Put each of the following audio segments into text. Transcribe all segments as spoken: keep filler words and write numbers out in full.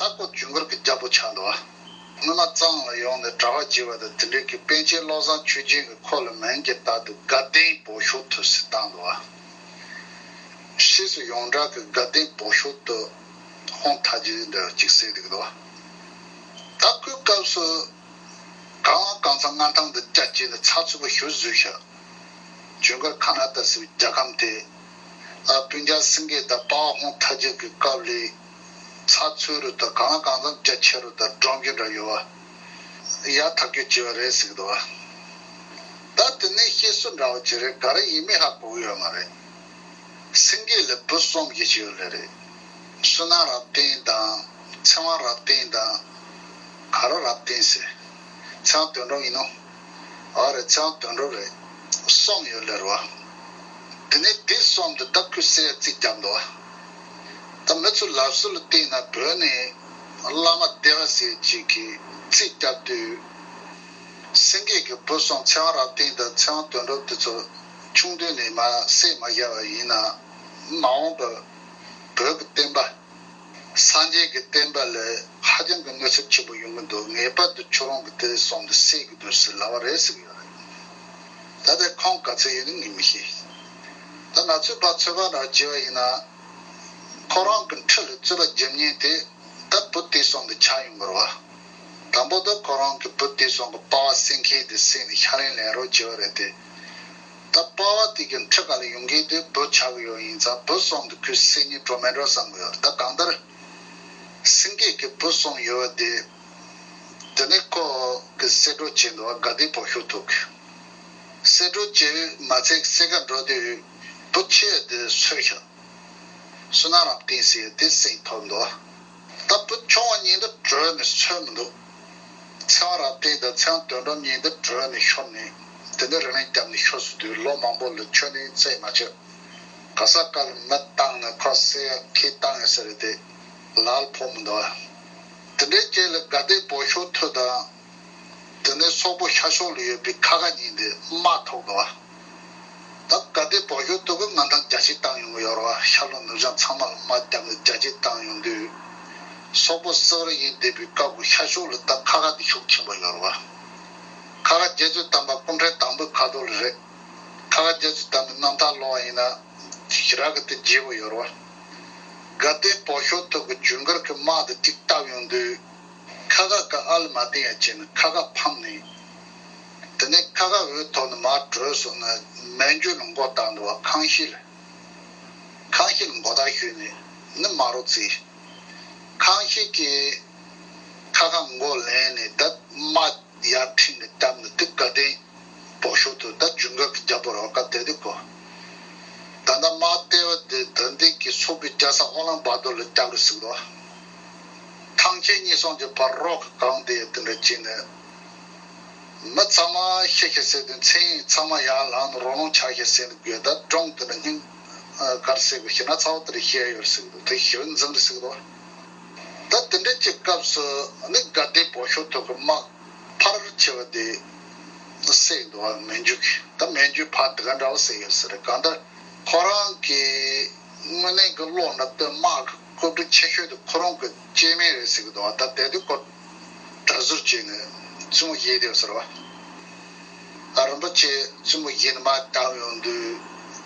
ད་ཁོ་ཇུན་གར་གྱི་རྒྱལ་པོ་ཆགས་འདུག་བ། སྔོན་མ་གཙང་ལ་ཡོང་ནས་གྲྭ་པ་བྱས་པ་དང་དེ་འདྲའི་གི་པཎ་ཆེན་བློ་བཟང་ཆོས་རྒྱན་གྱིས་ཁོ་ལ་མིང་ཅིག་བཏགས་འདུག་དགའ་ལྡན་བོ་ཤོ་ཐུ་ཟེར་བཏགས་འདུག་བ། ཕྱིས་སུ་ཡོངས་གྲགས་ཀྱི་དགའ་ལྡན་བོ་ཤོ་ཐུ་ཧོང་ཐ་ཇི་འདྲ་ཅིག་ཟེར་འདུག་འདུག་བ། ད་ཁོའི་སྐབས་སུ་གང་ལ་གང་འཚམ་མངའ་ཐང་དུ་རྒྱ་བསྐྱེད་ནས་ཚགས་ཚུད་པོ་ཞིག་བཟོས་ཤག་ཇུན་གར་ཁ་ན་ཏ་ཟེར་བའི་རྒྱལ་ཁམས་དེ། ཨ། སྤུན་ཀྱག་སེང་གེ་དང་པ་ཕ་ཧོང་ཐ་ཇི་གི་སྐབས་ལས་ཚགས་ཚུད་རུ་དང་གང་ལ་གང་འཚམ་རྒྱ་ཆེ་རུ་དང་འབྲོང་རྒྱུ་འདྲ་ཡོད་བ། ཡར་ཐག་གཅོད་བྱས་པ་རེད་ཟེར་གི་འདུག་བ། ད་དེ་ནས་བཤད་སྲོལ་འདྲ་བོ་ཅིག་རེད། ག་རེ་ཡིན་མིན་ཧ་གོ་གི་ཡོད་མ་རེད། སེང་གེ་ལ་བུ་གསུམ་ཞིག་ཡོད་ལེ་རེད། བསོད་ནམས་རབ་བརྟན་དང་། ཚེ་དབང་རབ་བརྟན་དང་། ག་རེ་རབ་བརྟན་ཟེར། ཚེ་དབང་དོན་གྲུབ་ཡིན་ནོ། ཨ་རེ་ཚེ་དབང་དོན་གྲུབ་རེད། གསུམ་ཡོད་ལེ་རེད་བ། དེ་ནས་དེ་གསུམ་དེ་ད་ཁོས་བསད་རྩིས་བརྒྱབ་འདུག་བ། ད་མི་ཚོའི་ལབ་སྲོལ་ལ་བལྟས་ན་བོད་ནས་བླ་མ་སྡེ་པ་ཟེར་ཅིག་གིས་རྩིས་བརྒྱབ་དུས། སེང་གེ་གི་བུ་གསུམ་ཚེ་དབང་རབ་བརྟན་དང་ཚེ་དབང་དོན་གྲུབ་དེ་ཚོ་ཆུང་དུས་ནས་མར་བསད་མ་བཞག་པ་ཡིན་ན། མ་འོངས་པར་བོད་ཀྱི་བསྟན་པ། སངས་རྒྱས་ཀྱི་བསྟན་པ་ལ་ཧ་ཅང་གི་གནོད་འཚེ་ཆེན་པོ་ཡོང་གི་འདུག་ངེས་པར་དུ་ཁྱོད་རང་གི་དེ་གསུམ་དེ་བསད་དགོས་འདུག་ཟེར་ལབ་པ་རེད་ཟེར་གྱི་ཡོད་རེད། ད་ལྟ་ཁོང་ག་ཚོད་ཡིན་ནི་ངས་མི་ཤེས། ད་ང་ཚོས་ཕར་ཚོད་དཔག་འདྲ་བྱས་པ་ཡིན་ན། ཁོ་རང་གི་འཁྲིས་ལ་རྩོད་པ་རྒྱབ་མཁན་དེ་ད་བུ་དེ་གསུམ་དེ་ཆགས་ཡོང་གི་རེད་བ། དང་པོ་ད་ཁོ་རང་གི་བུ་དེ་གསུམ་གྱི་པ་ཕ་བསད་མཁན་དེ་བསད་ནས་ཕྱག་ལེན་ལེན་རོགས་བྱས་པ་རེད་དེ། ད་པ་ཕ་དེ་གི་འཁྲིས་ཁ་ལ་ཡོང་མཁན་དེ་བུ་ཆགས་ཀྱི་ཡོད་ཡིན་ཙང་བུ་གསུམ་དེ་ཁོས་བསད་ཉེན་འགྲོ་མེད་འགྲོ་བསམ་གྱི་ཡོད་རེད། ད་གང་ལྟར་སེང་གེ་གི་བུ་གསུམ་ཡོད་པ་དེ། དེ་ནས་ཁོ་གི་གསེད་གྲོགས་བྱས་འདུག་བ། དགའ་ལྡན་བོ་ཤོ་ཐུ་གིས། གསེད་གྲོགས་བྱས་མ་ཚད་གསེད་ཁ་འགྲོ་དུས་བུ་ཆེ་དེ་གསོད་ཤག་བསོད་ནམས་རབ་བརྟན་ཟེར་དེ་བསད་ཐུབ་འདུག་ད་བུ་ཆུང་བ་གཉིས་འདི་བྲོས་ནས་གསོན་མི་འདུག་ཚེ་དབང་རབ་བརྟན་དང་ཚེ་དབང་དོན་གྲུབ་གཉིས་འདི་བྲོས་ནས་ཤོར་ནས་དེ་འདྲ་རི་ལིང་བརྒྱབ་ནས་ཤོར་སོང་དུས་ལོ་མང་པོ་ལ་ཁྱོན་ནས་རྩད་མ་ཆོད། ག་ས་ག་ལ་མི་བཏང་ནས་ཁོ་བསད་ཡ་ཁྱེར་བཏང་ཡ་ཟེར་དེ་ལག་ལ་ཕོག་མི་འདུག་དེ་འདྲའི་རྗེས་ལ་དགའ་ལྡན་བོ་ཤོ་ཐུ་དང་། དེ་ནས་སོག་པོ་ཤར་ཕྱོགས་ལ་ཡོད་པའི་ཁ་ཁ་གཉིས་དེ་དམག་ཐུག་འདུག་བ། ད་དགའ་ལྡན་བོ་ཤོ་ཐུ་གིས་མངའ་ཐང་རྒྱ་ཆེ་བཏང་ཡོང་གི་ཡོད་རེད་བ། ཤར་ལྷོ་ནུབ་བྱང་ཚང་མ་ལ་དམག་བརྒྱབ་ནས་རྒྱ་ཆེ་བཏང་ཡོང་དུས། སོག་པོ་སེ་ར་ཡིན་བསྡད་པའི་སྐབས་ཀྱི་ཤར་ཕྱོགས་ལ་ད་ཁ་ཁ་དེ་ཤུགས་ཆེན་པོ་ཡོད་རེད་བ། ཁ་ཁ་རྗེ་བཙུན་དམ་པ་སྐུ་ཕྲེང་དང་པོའི་ཁ་ཐོག་ལ་རེད། ཁ་ཁ་རྗེ་བཙུན་དམ་པའི་རྣམ་ཐར་ཀློག་པ་ཡིན་ན། ཞེ་དྲག་གི་དེ་བརྗེད་པོ་ཡོད་རེད་བ། དགའ་ལྡན་བོ་ཤོ་ཐུ་གིས་ཇུན་གར་གྱི་དམག་དེ་གཅིག་བཏབ་ཡོང་དུས། ཁ་ཁ་ག་ཨ་ལ་མ་བསྟན་ཡ་བྱས་ནས་ཁ་ཁ་ཕམ་ནས། དེ་ནས་ཁ་ཁ་འོད་ཐོག་ནས་མར་བྲོས་སོང་ནས་མན་ཇུ་ལ་མགོ་བཏགས་འདུག་བ། ཁང་ཤིས་ལ། ཁང་ཤིས་ལ་མགོ་བཏགས་ཞུས་ནས་ནི་མ་རོ་བརྩིས། ཁང་ཤིས་ཀྱིས་ཁ་ཁ་མགོ་ལེན་ནས་ད་དམག་ཡར་ཁྲིད་ནས་བཏབ་ནས་དེ་དགའ་ལྡན་བོ་ཤོ་ཐུ་ད་ཇུན་གར་གྱི་རྒྱལ་པོ་རེད་བ། སྐབས་དེ་དུས་ཁོ། ད་ལྟ་དམག་ལྟེ་བ་དེ་ད་ལྟའི་གི་སོག་པོའི་རྒྱལ་ས་ཨོ་ལན་བྷ་དུར་ལ་བརྒྱབ་རེད་ཟེར་གི་འདུག་ཐང་ཆེན་གཉིས་གསུམ་གྱི་བར་རོགས་ཀྱི་གང་དེ་དེ་འདྲ་བྱས་ནས། མི་ཚང་མ་ཤི་ཤི་ཟེར་དུས་མཚན་ཚང་མ་ཡར་ལངས་ནས་རོ་ལངས་ཆགས་ཤིག་ཟེར་ནས་དགོས། ད་སྒྲུང་དེ་འདྲ་སྙིང་གར་ཟེར་གི་ཤི་ན་ཚ་བོ་དེ་འདྲ་བཤད་ཡོད་ཟེར་གི་འདུག་དེ་ཞི་བ་འཛིན་རེད་ཟེར་གི་འདུག་ད་དེ་འདྲ་གྱི་སྐབས་སུ་ནི་དགའ་ལྡན་བོ་ཤོ་ཐུ་གི་དམག་ཕལ་ཆེ་བ་དེ་བསད་འདུག་བ། མན་ཇུ་གིས། ད་མན་ཇུ་ཕར་དེ་ག་འདྲ་བོ་བསད་ཡོད་ཟེར་རེད། གང་ལྟར་ཁོ་རང་གི་དངོས་གནས་ཀྱི་བློ་འདྲ་དཔེ་དམག་གི་བཀོད་སྒྲིག་ཆེ་ཤོས་དེ་ཁོ་རང་གི་སྐྱེ་དམན་རེད་ཟེར་གི་འདུག་བ། ད་དེ་དུས་ཁོ་གྲྭ་ཟུར་བྱས་ནས་བཙུན་མོ་བཞེས་བསྡད་ཡོད་ཟེར་བ། ཨ། རིན་པོ་ཆེ་བཙུན་མོ་བཞེས་ནས་མར་བཏང་ཡོང་དུས་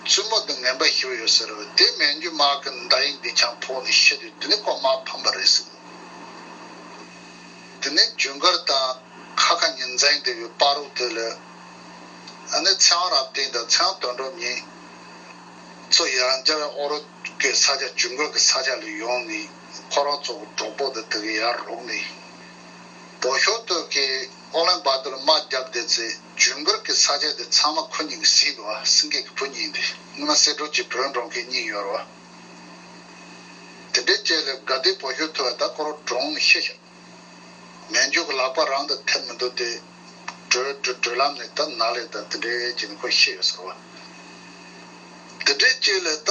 བཙུན་མོ་དེ་ངན་པ་ཞེ་པོ་ཡོད་ཟེར་བ། དེ་མན་ཇུ་དམག་གི་མདའ་ཡིས་མདུན་ཆང་ཕོག་ནས་ཤི་དུས་དེ་ནས་ཁོ་དམག་ཕམ་པ་རེད་ཟེར་གི་འདུག་དེ་ནས་ཇུན་གར་དང་ཁ་ཁ་གཉིས་འཛིང་བསྡད་པའི་བར་དུ་དེ་ལ། ཨ་ནི་ཚེ་དབང་རབ་བརྟན་དང་ཚེ་དབང་དོན་གྲུབ་གཉིས་ཚོ་ཡང་བསྐྱར་ཨོ་རོད་ཀྱི་ས་ཆ་ཇུན་གར་གྱི་ས་ཆ་ལ་ཡོང་ནས་ཁོ་རང་ཚོ་གི་གྲོགས་པོ་དེ་དེ་གི་ཡར་རོགས་ནས། བོ་ཤོ་ཐུ་གིས་ཨོ་ལན་བྷ་དུར་དམག་བརྒྱབ་བསྡད་ཚེ་ཇུན་གར་གྱི་ས་ཆ་དེ་ཚང་མ་ཁོ་གཉིས་ཀྱིས་ཟིན་འདུག་བ། སེང་གེ་གི་བུ་གཉིས་དེ་སྔོན་མ་གསེད་གྲོགས་ཀྱིས་བྲོས་འགྲོ་མཁན་གཉིས་ཡོད་རེད་བ། དེ་འདྲའི་རྗེས་ལ་དགའ་ལྡན་བོ་ཤོ་ཐུ་བ་ད་ཁོ་རང་གྲོངས་ནས་ཤི་ཤག་མན་ཇུ་གི་ལག་པ་རང་དང་འཐད་མི་འདུག་སྟེ། བྲོས་བྲོས་བྲོས་ལམ་ནས་ད་ནཱ་ལེནྡྲ་དང་དེ་འདྲའི་བྱས་ནས་ཁོ་ཤི་ཡོད་ཟེར་བ། དེ་འདྲའི་རྗེས་ལ་ད་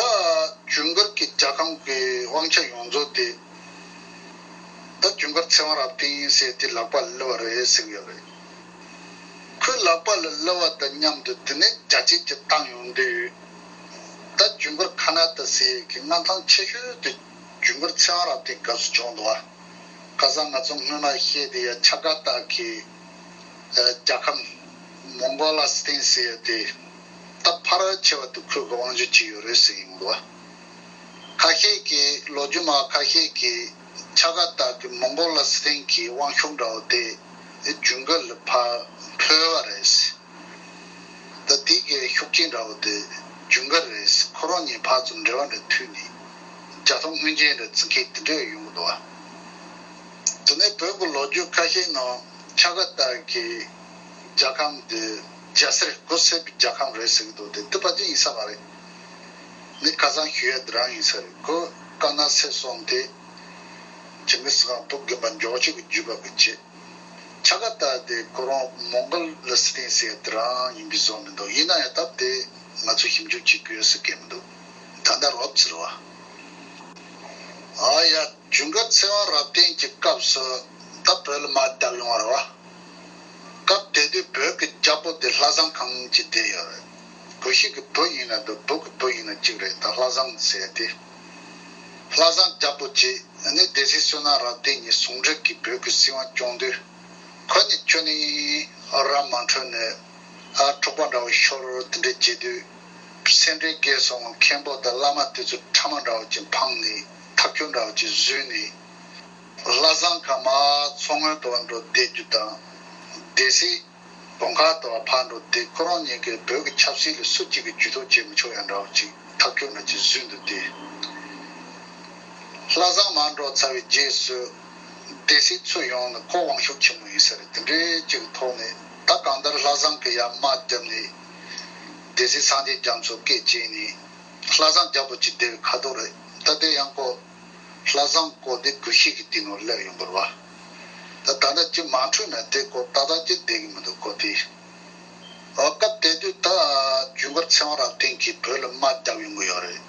ཇུན་གར་གྱི་རྒྱལ་ཁམས་ཀྱི་དབང་ཆ་ཡོངས་རྫོགས་དེ་ད་ཇུན་གར་ཚེ་དབང་རབ་བརྟན་ཟེར་དེ་ལག་པ་ལ་སླེབས་པ་རེད་ཟེར་གྱི་ཡོད་རེད། ཁོའི་ལག་པ་ལ་སླེབས་པ་དང་མཉམ་དུ་དེ་ནས་རྒྱ་ཆེ་ཅིག་བཏང་ཡོང་དུས། ད་ཇུན་གར་ཁ་ན་ཏ་ཟེར་གྱི་མངའ་ཐང་ཆེ་ཤོས་དེ་ཇུན་གར་ཚེ་དབང་རབ་བརྟན་སྐབས་སུ་བྱུང་འདུག་བ། ཁ་སང་ང་ཚོ་སྔོན་མ་བཤད་དེ་ཡ་ཆ་ག་ཏ་གི་ཨ་རྒྱལ་ཁམས་མོང་གོ་ལ་སི་ཐན་ཟེར་ཡ་དེ་ད་ཕལ་ཆེ་བ་དུ་ཁོས་གི་དབང་སྒྱུར་བྱས་ཡོད་རེད་ཟེར་ཡིན་འདུག་ཁ་ཤས་ཀྱི་ལོ་རྒྱུས་མ་ཁ་ཤས་ཀྱི་ཆ་ག་ཏ་གི་མོང་གོ་ལ་སི་ཐན་གྱི་དབང་ཤུགས་འདྲ་བོ་དེ་ཇུན་གར་ལ་ཕར་འཕོས་པ་རེད། ད་དེ་གའི་ཤུགས་རྐྱེན་འདྲ་བོ་དེ་ཇུན་གར་རེད། ཁོ་རང་གཉིས་ཕར་ཚུར་འབྲེལ་བ་འདྲ་མཐུད་ནས་རྒྱལ་ཐོ་དངོས་ཅན་འདྲ་བརྩི་མཁན་དེ་འདྲ་ཡོང་གི་འདུག་བ། དེ་ནས་བོད་ཀྱི་ལོ་རྒྱུས་ཁ་ཤས་ནང་ཆ་ག་ཏ་གི་རྒྱལ་ཁམས་དེ་རྒྱལ་སྲས་དགུ་བསད་པའི་རྒྱལ་ཁམས་རེད་ཟེར་གི་འདུག་དེ་དེ་ཕལ་ཆེར་ཡིན་ས་མ་རེད། ངས་ཁ་སང་ཞུ་ཡ་དེ་རང་ཡིན་ས་རེད། ཁོ་ཀ་ན་སེ་གསུམ་དེ་ཇིང་གི་སི་ཁཱན་བུ་དགོན་པ་འཇོག་བྱེད་ཀྱི་བརྒྱུད་པ་གི་བྱེད། ཆ་ག་ཏ་དེ་ཁོ་རང་མོང་གོལ་ལ་སི་ཐན་ཟེར་དེ་རང་ཡིན་པའི་བཟོ་མི་འདུག་ཡིན་ན་ཡང་སྟབས་དེ་ང་ཚོ་ཞིབ་འཇུག་བྱེད་དགོས་ཟེར་གི་མི་འདུག་ད་ལྟ་རོབ་ཟེར་བ། ཨ་ཡ། ཇུན་གར་ཚེ་དབང་རབ་བརྟན་གྱི་སྐབས་སུ་ད་བོད་ལ་དམག་བརྒྱབ་ཡོང་བ་རེད་བ། སྐབས་དེ་དུས་བོད་ཀྱི་རྒྱལ་པོ་དེ་ལྷ་བཟང་ཁང་གཅིག་བསྡད་ཡོད་རེད། གུ་ཤྲི་གི་བུ་ཡིན་ན་འདུག་བོད་ཀྱི་བུ་ཡིན་ན་གཅིག་རེད། ད་ལྷ་བཟང་ཟེར་དེ། ལྷ་བཟང་རྒྱལ་པོ་གཅིག་ནི་སྡེ་སྲིད་བསོད་ནམས་རབ་བརྟན་གཉིས་ཟུང་འབྲེལ་གྱིས་བོད་ཀྱི་སྲིད་དབང་སྐྱོང་དུས། ཁོ་ནི་ཁྱོད་ནི་ར་མ་འཕྲོད་ནས་ཨ་འཁྲུག་པ་འདྲ་བོ་ཤོར་དེ་འདྲ་བྱེད་དུས། སེ་འབྲས་དགེ་སོང་མཁན་པོ་དང་བླ་མ་དེ་ཚོ་ཕྲ་མ་འདྲ་བོ་ཅིག་འཕངས་ནས་ཐབས་སྐྱོ་འདྲ་བོ་ཅིག་བཟོས་ནས། ལྷ་བཟང་ཁང་མར་མཚོ་སྔོན་དུ་བ་འགྲོ་བསྡད་རྒྱུ་དང་། སྡེ་སྲིད་དགོན་ཁག་དུ་བ་ཕར་འགྲོ་བསྡད། ཁོ་རང་གཉིས་ཀྱིས་བོད་ཀྱི་ཆབ་སྲིད་ལ་སུ་གཅིག་གིས་ཇུས་གཏོགས་བྱེད་མི་ཆོག་ཡ་འདྲ་བོ་ཅིག་ཐག་གཅོད་འདྲ་ཅིག་བཟོས་འདུག་སྟེ། ལྷ་བཟང་མར་འགྲོ་ཚར་བའི་རྗེས་སུ་སྡེ་སྲིད་ཚུར་ཡོང་ནས་ཁོ་དབང་ཤུགས་ཆེན་མོ་ཡིན་ས་རེད། དེ་འདྲའི་ཅིག་ཐོག་ནས་ད་གང་ལྟར་ལྷ་བཟང་གིས་ཡར་དམག་བརྒྱབ་ནས་སྡེ་སྲིད་སངས་རྒྱས་རྒྱ་མཚོ་སྐད་བཅད་ནས་ལྷ་བཟང་རྒྱལ་པོ་ཅིག་བསྡད་པའི་ཁ་ཐུག་རེད། ད་དེ་ཡང་ཁོ། ལྷ་བཟང་ཀོ་དེ་གུ་ཤྲི་གི་སྟེང་ནང་སླེབས་ཡོང་གི་རེད་བ། ད་ད་ལྟ་ཅི་མ་འཕྲོད་ན་དེ་ཀོ་ཏག་ཏག་ཅི་བསྡད་ཀྱི་མི་འདུག་ཀོ་དེ། ཨོ་སྐབས་དེ་དུས་ད་ཇུན་གར་ཚེ་དབང་རབ་བརྟན་གྱིས་བོད་ལ་དམག་བརྒྱབ་ཡོང་གི་ཡོད་རེད།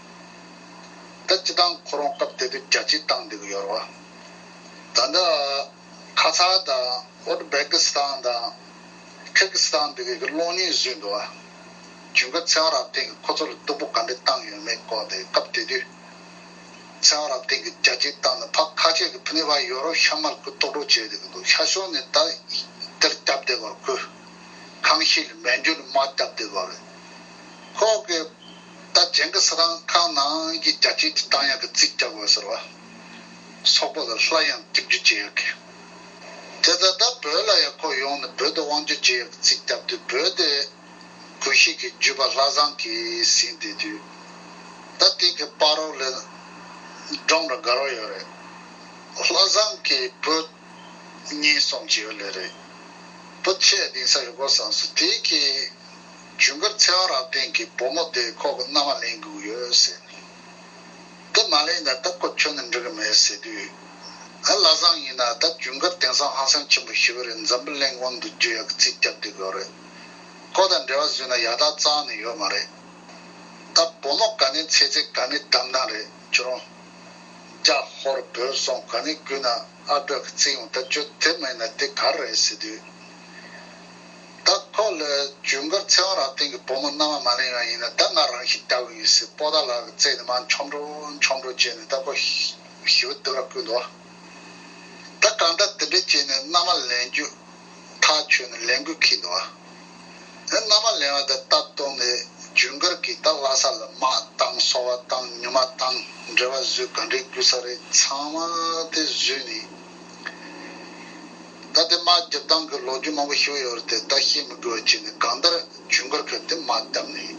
ད་སྤྱི་བཏང་ཁོ་རང་སྐབས་དེ་དུས་རྒྱལ་གཅེས་བཏང་བསྡད་ཀྱི་ཡོད་རེད་བ། ད་ལྟ་ཁ་ཚར་དང་ཨོ་ཏི་བེ་ཀི་སི་ཐན་དང་། ཁི་གི་སི་ཐན་འདི་གའི་གློག་བརྙན་བཟོས་འདུག་ཨ། ཇུན་གར་ཚེ་དབང་རབ་བརྟན་གྱིས་ཁོ་ཚོ་ལ་སྡུག་པོ་ག་འདྲ་བཏང་ཡོད་མེད་སྐོར་དེ་སྐབས་དེ་དུས། ཚེ་དབང་རབ་བརྟན་གྱིས་རྒྱ་སྐྱེད་བཏང་ནས་ཕ་ཁ་ཆེ་གི་ཕ་ནི་བ་ཡོ་རོབ་ཤ་མར་ཁུ་ལྟོགས་སྒྲོག་བྱས་བསྡད་ཀྱི་འདུག་ཤ་ཤོ་ནས་ད་དེར་བརྒྱབ་བསྡད་པར་ཁོས། ཁང་ཤིང་ལ་མེ་མགྱོགས་ནས་དམག་བརྒྱབ་བསྡད་པ་རེད། ཁོ་གི་ད་ཇུན་གར་ཚེ་དབང་ཁང་ནང་གི་རྒྱ་སྐྱེད་དེ་བཏང་ཡག་གི་རྩིས་རྒྱག་དགོས་ཟེར་བ། སོག་པོ་ལ་སླར་ཡང་རྒྱབ་སྐྱོར་བྱེད་ཡག་གི། དེ་ལྟར་ད་བོད་ལ་ཡང་ཁོ་ཡོང་ནས་བོད་དུ་དབང་སྒྱུར་བྱེད་ཡག་རྩིས་བརྒྱབ་དུས་བོད་དེ་གུ་ཤྲི་གི་བརྒྱུད་པ་ལྷ་བཟང་གིས་ཟིན་བསྡད་དུས། ད་དེ་གི་བར་རོ་ལ་འབྲོང་ར་དགའ་རོ་ཡོད་རེད། ལྷ་བཟང་གི་བུ་གཉིས་གསུམ་ཅིག་ཡོད་ལེ་རེད། བུ་ཆེ་དེང་སང་ཡོད་དགོས་བསམ་སོང་། དེ་གི་ཇུན་གར་ཚེ་དབང་རབ་བརྟན་གྱི་བུ་མོ་དེ་ཁོ་གི་མནའ་མ་ལེན་དགོས་ཡོད་ཟེར། དེ་མ་ལེན་ན་ད་ཁོ་ཁྱོན་ནས་འགྲིག་གི་མེད་ཟེར་དུས། ཨ་ལྷ་བཟང་ཡིན་ན་ད་ཇུན་གར་དེང་སང་ཧང་སང་ཆེན་པོ་ཞེ་པོ་རེད། འཛམ་བུ་གླིང་དབང་དུ་བསྒྱུར་ཡག་གི་རྩིས་རྒྱབ་བསྡད་ཡོད་རེད། ཁོ་དང་འབྲེལ་བ་བཟོས་ན་ཡག་ཐག་རྩ་ནས་ཡོད་མ་རེད། ད་བུ་མོ་ག་ནས་ཚེ་ཚད་ག་ནས་བདམས་ན་རེད་ཁྱོད་རང་། རྒྱ་ཧོར་བོད་སོང་ག་ནས་བརྒྱུད་ན་ཨ་བོད་ཀྱི་རྩིས་ཡོང་། ད་ཁྱོད་དེ་མེད་ན་དེ་ག་རེ་རེད་ཟེར་དུས། ད་ཁོ་ལ་ཇུན་གར་ཚེ་དབང་རབ་བརྟན་གྱི་བུ་མོ་མནའ་མ་མ་ལེན་ཡག་ཡིན་ན་ད་ང་རང་ཤི་བསྡད་དགོས་ཡིན་ཟེར་པོ་ཏཱ་ལ་གི་རྩེ་ནས་མར་མཆོང་འགྲོ་མཆོང་འགྲོ་བྱས་ནས་ད་ཁོ་ཞི་བ་འདི་བར་བསྐུལ་འདུག་ད་གང་ལྟར་དེ་འདྲ་བྱས་ནས་མནའ་མ་ལེན་རྒྱུ་ཐག་ཆོད་ནས་ལེན་དགོས་ཁེལ་འདུག་ཨ་མནའ་མ་ལེན་པ་དང་སྟབས་བསྟུན་ནས་ཇུན་གར་གྱིས་ད་ལྷ་ས་ལ་དམག་བཏང་། སོ་པ་བཏང་། ཉི་མ་བཏང་། འབྲེལ་བ་བཟོས། ག་འདྲའི་དགོས་ས་རེད་ཚང་མ་དེ་བཟོས་ནས། ད་དེ་དམག་རྒྱབ་སྟངས་ཀྱི་ལོ་རྒྱུས་མང་པོ་ཞིག་ཡོད་རེད་དེ་ད་བཤད་མི་དགོས་པ་བྱས་ནས་གང་ལྟར་ཇུན་གར་གྱིས་དེ་དམག་བརྒྱབ་ནས།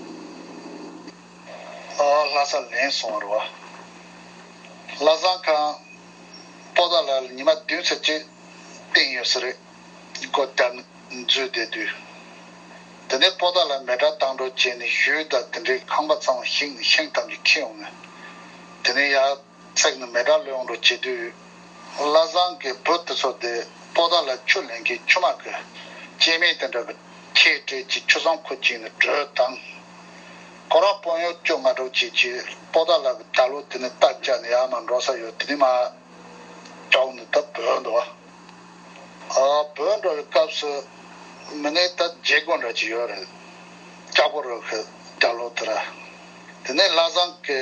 ཨ་ལྷ་ས་ལེན་སོང་བ་རེད་བ། ལྷ་བཟང་ཁང་པོ་ཏཱ་ལ་ལ་ཉི་མ་བདུན་ཙམ་ཅིག་བསྟེན་ཡོད་ས་རེད། སྒོ་བརྒྱབ་ནས་འཛུལ་བསྡད་དུས། དེ་ནས་པོ་ཏཱ་ལ་མེ་སྲེག་བཏང་འགྲོ་བྱས་ནས་གཞུ་དང་དེ་འདྲའི་ཁང་པ་ཚང་མ་བཤིག་ནས་ཤིང་ཐམས་ཅད་ཁྱེར་ཡོང་ནས། དེ་ནས་ཡར་བརྩིགས་ནས་མེ་སྲེག་སློང་འགྲོ་བྱེད་དུས། ལྷ་བཟང་གི་བུ་དེ་ཚོ་དེ་པོ་ཏཱ་ལ་ཆུ་ལེན་མཁན་ཆུ་དམག་གི་སྐྱེས་དམན་དེ་འདྲ་གི་ཁྱེད་སྤྲད་ཀྱི་ཆུ་ཚང་ཁུར་བྱས་ནས་བྲོས་བཏང་། ཁོ་རང་དཔོན་གཡོག་བཅོ་ལྔ་དྲུག་བྱས་ཀྱི་པོ་ཏཱ་ལ་གི་རྟ་ལོ་དེ་ནས་རྟ་བཅག་ནས་ཡར་མར་འགྲོ་ས་ཡོད། དེ་ནས་མར་གྲོངས་ནས་ད་བྲོས་འདུག་བ། ཨ་བྲོས་འགྲོ་བའི་སྐབས་སུ་མི་ནི་ད་བརྗེ་སྒོ་འདྲ་ཅིག་ཡོད་རེད། སྐྱ་བོ་རུ་ཁི་རྒྱ་ལོ་དེ་ར། དེ་ནས་ལྷ་བཟང་གི་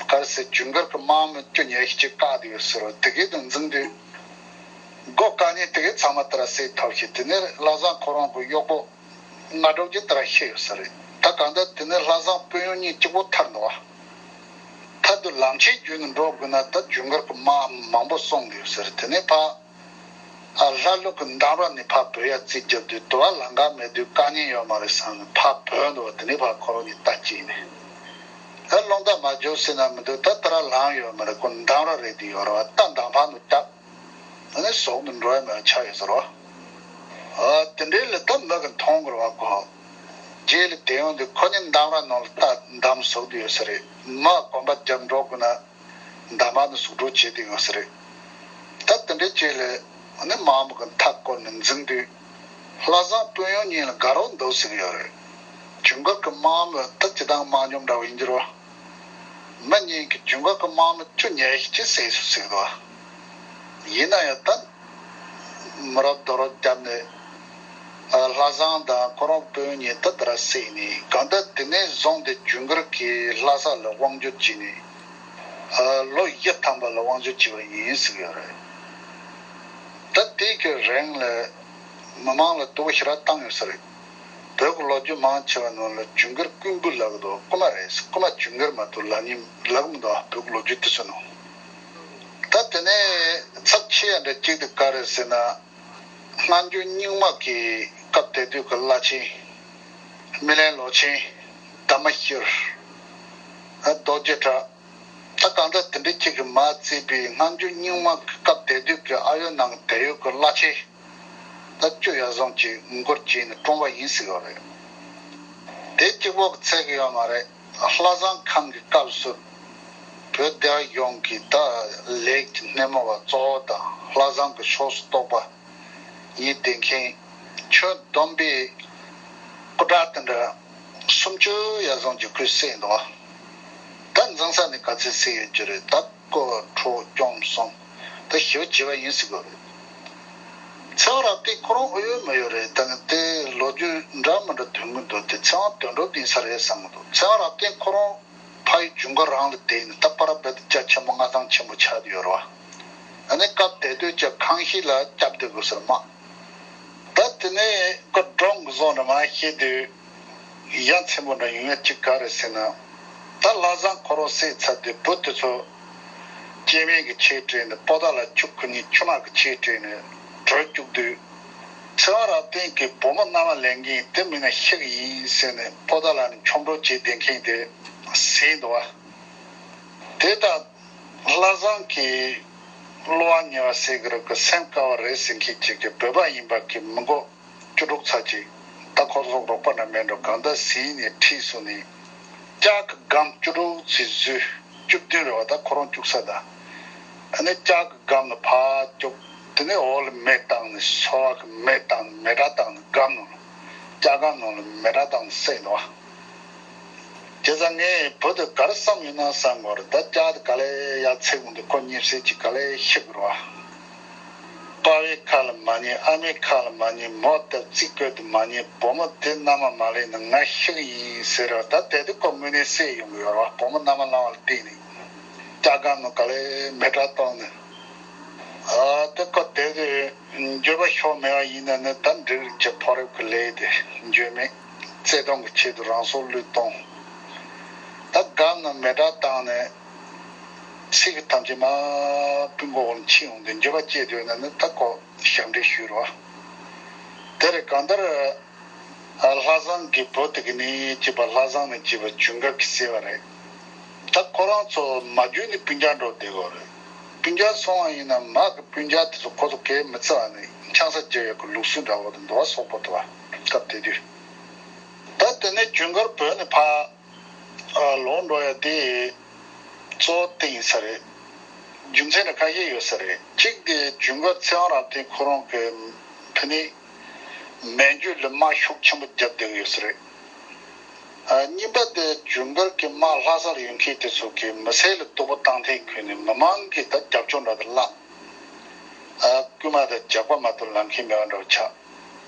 ག་རེ་ཟེར་ཇུན་གར་གི་དམག་མི་བཅུ་ཉི་ཤུ་ཅིག་བཀག་བསྡད་ཡོད་ཟེར་བ་དེ་གའི་དུ་འཛིང་དུས། སྒོ་བཀག་ཉེན་དེ་གའི་ཚང་མ་དེ་ར་སེལ་ཐབས་ཤིག་དེ་ནས་ལྷ་བཟང་ཁོ་རང་གི་གཡོག་པོ་ལྔ་དྲུག་ཅིག་དེ་ར་ཤི་ཡོད་ས་རེད། ད་གང་ལྟར་དེ་ནས་ལྷ་བཟང་དཔོན་གཡོག་གཉིས་གཅིག་པོ་ཐར་འདུག་བ། ཐར་དུས་ལམ་ཆེན་བརྒྱུད་ནས་འགྲོ་དགོས་ན་ད་ཇུན་གར་གྱི་དམག་མང་པོ་སོང་གི་ཡོད་ས་རེད། དེ་ནས་ཕར་ཨ་ལྷ་ལུག་གི་འདམ་ར་ནས་ཕར་བོད་ཡར་རྩིས་རྒྱབ་དུས་དུ་བ་ལམ་ཁ་མེད་དུས་བཀག་ཉེན་ཡོད་མ་རེད་བསམ་ནས་ཕར་བོད་འདུག་བ། དེ་ནས་ཕར་ཁོ་རང་གཉིས་རྟ་བསྐྱིལ་ནས་ཨ་རླུང་རྟ་མ་རྒྱུག་ཟེར་ན་མི་འདུག་ད་དེ་ར་ལམ་ཡོད་མ་རེད། ཁོ་འདམ་ར་རེད་དེ་ཡོད་རེད་བ། རྟ་འདམ་བག་ནང་བརྒྱབ། ཨ་ནི་ཟོག་ཏུ་འགྲོ་ཡ་མེད་པ་ཆགས་ཡོད་ཟེར་རོ། ཨ་དེ་འདྲའི་ལ་ད་མི་གི་མཐོང་གི་རེད་བ་ཁོ། རྗེས་ལ་དེ་ཡོང་དུས་ཁོ་གཉིས་འདམ་ར་ནང་ལ་རྟ་འདམ་ཟོག་ཏུ་ཡོད་ས་རེད། མ་གོམ་པ་རྒྱབ་འགྲོ་དགོས་ན་འདམ་བག་ནང་ཟུག་འགྲོ་བྱེད་དུ་ཡོད་ས་རེད། ད་དེ་འདྲའི་རྗེས་ལ་ཨ་ནི་དམག་མི་གི་མཐའ་བསྐོར་ནས་འཛིང་དུས་ལྷ་བཟང་དཔོན་གཡོག་གཉིས་ལ་དགའ་རོགས་འདུག་ཟེར་གི་ཡོད་རེད། ཇུན་གར་གི་དམག་མི་ད་སྤྱིར་བཏང་དམག་འཇོམས་འདྲ་བོ་ཡིན་གྱི་རེད་བ། མི་གཉིས་ཀྱིས་ཇུན་གར་གྱི་དམག་མི་བཅུ་ཉེར་བཞི་ཅིག་བསད་སོང་ཟེར་གི་འདུག་ཡིན་ན་ཡང་ད་མི་རབས་རྡོ་རོགས་བརྒྱབ་ནས་ཨ་ལྷ་བཟང་དང་ཁོ་རང་དཔོན་གཉིས་ད་དེ་ར་བསད་ནས་གང་ལྟར་དེ་ནས་བཟུང་སྟེ་ཇུན་གར་གྱིས་ལྷ་ས་ལ་དབང་སྒྱུར་བྱས་ནས་ཨ་ལོ་བཞི་ཐམ་པ་ལ་དབང་སྒྱུར་བྱས་པ་ཡིན་ཟེར་གི་ཡོད་རེད། ད་དེ་གི་རིང་ལ་མི་མང་ལ་སྡུག་པོ་ཞེ་དྲག་བཏང་ཡོད་ས་རེད། བོད་ཀྱི་ལོ་རྒྱུས་མང་ཆེ་བ་ནང་ལ་ཇུན་གར་རྐུན་པོ་ལབ་ཀྱི་འདུག་རྐུན་མ་རེད། རྐུན་མ་ཇུན་གར་མ་གཏོགས་ལབ་མཁན་ལབ་ཀྱི་མི་འདུག་བོད་ཀྱི་ལོ་རྒྱུས་དེ་ཚོ་ནང་། ད་དེ་ནས་ཚབས་ཆེ་ཡ་འདྲ་གཅིག་དེ་ག་རེད་ཟེར་ན། སྔ་འགྱུར་རྙིང་མ་གི་སྐབས་དེ་དུས་ཀྱི་བླ་ཆེན། སྨིན་གླིང་ལོ་ཆེན། དར་མ་ཤེར། རྡོ་རྗེ་གྲགས། ད་གང་ལྟར་དེ་འདྲའི་གཅིག་གིས་མར་བརྩིས་པའི་སྔ་འགྱུར་རྙིང་མ་གི་སྐབས་དེ་དུས་ཀྱི་ཨ་ཡོད་ནང་དེ་ཡོད་ཀྱི་བླ་ཆེན། ད་བཅུ་ཡར་སོང་ཅིག་འགོར་བྱས་ནས་བཀྲོངས་པ་ཡིན་ཟེར་བ་རེད། དེ་གཅིག་པོ་གི་ཚད་ཀྱི་ཡོད་མ་རེད། ལྷ་བཟང་ཁམས་ཀྱི་སྐབས་སུ་བོད་སྡེ་པ་ཡོངས་ཀྱི་ད་ལས་ཀྱི་སྣེ་མོ་བ་གཙོ་བོ་དང་ལྷ་བཟང་གི་ཕྱོགས་སུ་གཏོགས་པ་ཡིན་བསྡད་མཁན་ཁྱོན་བསྡོམས་པས་སྐུ་དྲག་དེ་འདྲ་སུམ་ཅུ་ཡར་སོང་ཅིག་ཁོས་བསད་འདུག་ད་འཛིན་ས་ནས་ག་ཚོད་བསད་ཡོད་རྒྱུ་རེད། ད་སྐུ་འཁྲུངས་སྐྱོང་གསུམ་ད་ཞེ་པོ་བྱས་པ་ཡིན་ཟེར་གི་རེད། ཚེ་དབང་རབ་བརྟན་ཁོ་རང་ཨེ་ཡོད་མ་ཡོད་རེད། ད་ནི་དེ་ལོ་རྒྱུས་འདྲ་མི་འདྲ་ཐོན་གི་འདུག་དེ་ཚེ་དབང་དོན་གྲུབ་ཡིན་ས་རེད་བསམ་གི་འདུག་ཚེ་དབང་རབ་བརྟན་ཁོ་རང་ཕ་ཡུལ་ཇུན་གར་རང་ལ་བསྡད་ནས་ད་པར་རྦད་དེ་རྒྱ་ཆེན་པོ་མངའ་ཐང་ཆེན་པོ་ཆགས་བསྡད་ཡོད་རེད་བ། ཨ་ནི་སྐབས་དེ་དུས་ཀྱི་ཁང་ཤིང་ལ་སྐྱབས་བསྡད་དགོས་ཟེར་མ། ད་དེ་ནས་ཁོ་འབྲོང་གི་བཟོ་འདྲ་མ་བཤད་དུས་ཡ་མཚན་པོ་འདྲ་ཡོང་ཡ་གཅིག་ག་རེ་ཟེར་ན། ད་ལྷ་བཟང་ཁོ་རང་བསད་ཚར་དུས་བུ་དེ་ཚོ་སྐྱེ་དམན་གྱི་ཆས་སྤྲས་ནས་པོ་ཏཱ་ལ་ཁྱུག་ཁུ་ནས་ཆུ་ནག་གི་ཆས་སྤྲས་ནས་བྲོས་བཅུག་དུས། ཚེ་དབང་རབ་བརྟན་གྱི་བུ་མོ་མནའ་མ་ལེན་མཁན་དེ་མིན་ན་ཤི་གི་ཡིན་ཟེར་ནས་པོ་ཏཱ་ལ་ནས་མཆོང་གྲོགས་བྱས་བསྡད་མཁན་དེ་བསད་འདུག་བ། དེ་ལྟར་ལྷ་བཟང་གིས་བསླུ་བ་ཉེས་པ་བསལ་གྱི་རབ་ཀྱི་སེམས་དཀར་བ་རེད་ཟེར་མཁན་ཅིག་གིས་བོད་པ་ཡིན་པ་གི་མི་མགོ་བཅུ་དྲུག་ཚར་ཅིག་ད་ཁོ་ཚོ་རོགས་པ་འདྲ་མེད་འགྲོ་གང་ལྟར་ཟིན་ནས་ཁྲིད་སོང་ནས་ལྕགས་ཀྱི་སྒམ་བཅུ་དྲུག་ཚིག་བཟོས། བཅུ་བདུན་རེད་བ། ད་ཁོ་རང་བཅུག་ས་ད། ཨ་ནི་ལྕགས་ཀྱི་སྒམ་ལ་ཕར་བཅུག་དེ་ནས་འོག་ལ་མེ་བཏང་ནས་སོལ་བ་གི་མེ་བཏང་ནས་མེ་སྲེག་བཏང་ནས་སྒམ་ནང་ལ་ལྕགས་སྒམ་ནང་ལ་མེ་སྲེག་བཏང་ནས་བསད་འདུག་བ། བྱས་ཙང་ངས་བུ་དེ་ག་རེ་བསམ་ཡོད་ན་བསམ་དགོས་རེད། ད་ལྕགས་དེ་ག་ལེ་ཡར་འཚིག་འོང་དུས་ཁོ་ཉེ་སྲས་ཀྱིས་ག་ལེ་ཤི་དགོས་རེད་བ། པ་ཕའི་ཁ་ལ་མ་ཉན། ཨ་མའི་ཁ་ལ་མ་ཉན། མོ་དེ་རྩིས་བཀོད་དུ་མ་ཉན། བུ་མོ་དེ་མནའ་མ་མ་ལེན་ན་ང་ཤི་གི་ཡིན་ཟེར་ར། ད་དེ་དུས་ཁོ་དངོས་གནས་བསད་ཡོང་གི་ཡོད་རེད་བ། བུ་མོ་མནའ་མ་བླངས་པ་ལ་བརྟེན་ནས་ལྕགས་སྒམ་ནང་ག་ལེ་མེ་སྲེག་བཏང་ནས། ཨ་དེ་ཁོ་དེ་དུས་འགྱོད་པ་ཤོར་མེད་པ་ཡིན་ན་ནི་ད་འབྲུག་རིགས་ཀྱི་ཕོ་རབ་ཀྱི་ལས་དེ་འགྱོད་མེད་བརྩེ་དུང་གི་ཆེད་དུ་རང་སྲོག་བློས་གཏོང་། ད་སྒམ་ནང་མེ་སྲེག་བཏང་ནས་ཚིག་གི་ཐམས་ཅད་མར་སྤུ་མགོ་འོག་ལ་འཆི་ཡོང་དུས་འགྱོད་པ་སྐྱེས་སྡོད་ན་ནི་ད་ཁོ་ཞབས་འདྲེན་ཞུས་རོགས། དེ་རེད། གང་ལྟར་ལྷ་བཟང་གི་བུ་དེ་གི་ནི་སྐྱེས་པ་ལྷ་བཟང་ནི་སྐྱེས་པ་ཇུན་གར་གྱིས་བསད་པ་རེད། ད་ཁོ་རང་ཚོ་མ་རྒྱུད་ནས་སྤུན་ཀྱག་འགྲོ་བསྡད་ཡོད་རེད། སྤུན་ཀྱག་སོང་བ་ཡིན་ན་མ་གི་སྤུན་ཀྱག་དེ་ཚོ་ཁོ་ཚོ་གས་མི་བརྩི་བ་ནི་ཆང་ས་བརྗེ་བའི་གི་ལུགས་སྲོལ་འདྲ་བོ་དེ་འདུག་བ། སོག་པོ་དེ་བ་སྐབས་དེ་དུས། ད་དེ་ནས་ཇུན་གར་བོད་ནས་ཕར་ཨ་ལོག་འགྲོ་ཡ་དེ་གཙོ་བོ་དེ་ཡིན་ས་རེད། རྒྱུ་མཚན་ར་ཁ་ཤས་ཡོད་ས་རེད། གཅིག་དེ་ཇུན་གར་ཚེ་དབང་རབ་བརྟན་ཁོ་རང་གི་ཕ་ནི་མན་ཇུ་ལ་དམག་ཤུགས་ཆེན་པོ་བརྒྱབ་བསྡད་ཀྱི་ཡོད་ས་རེད། ཨ་གཉིས་པ་དེ་ཇུན་གར་གྱི་དམག་ལྷ་སར་ཡོད་མཁན་དེ་ཚོ་གིས་མི་སེར་ལ་སྡུག་པོ་བཏང་ཐེངས་ཁུལ་ནས་མི་མང་གིས་ད་རྒྱབ་སྐྱོར་འདྲ་དེ་བརླག་ཨ་རྐུན་མ་དང་ཇག་པ་མ་གཏོགས་ལབ་མཁན་མེད་པ་འདྲ་བོ་ཆགས།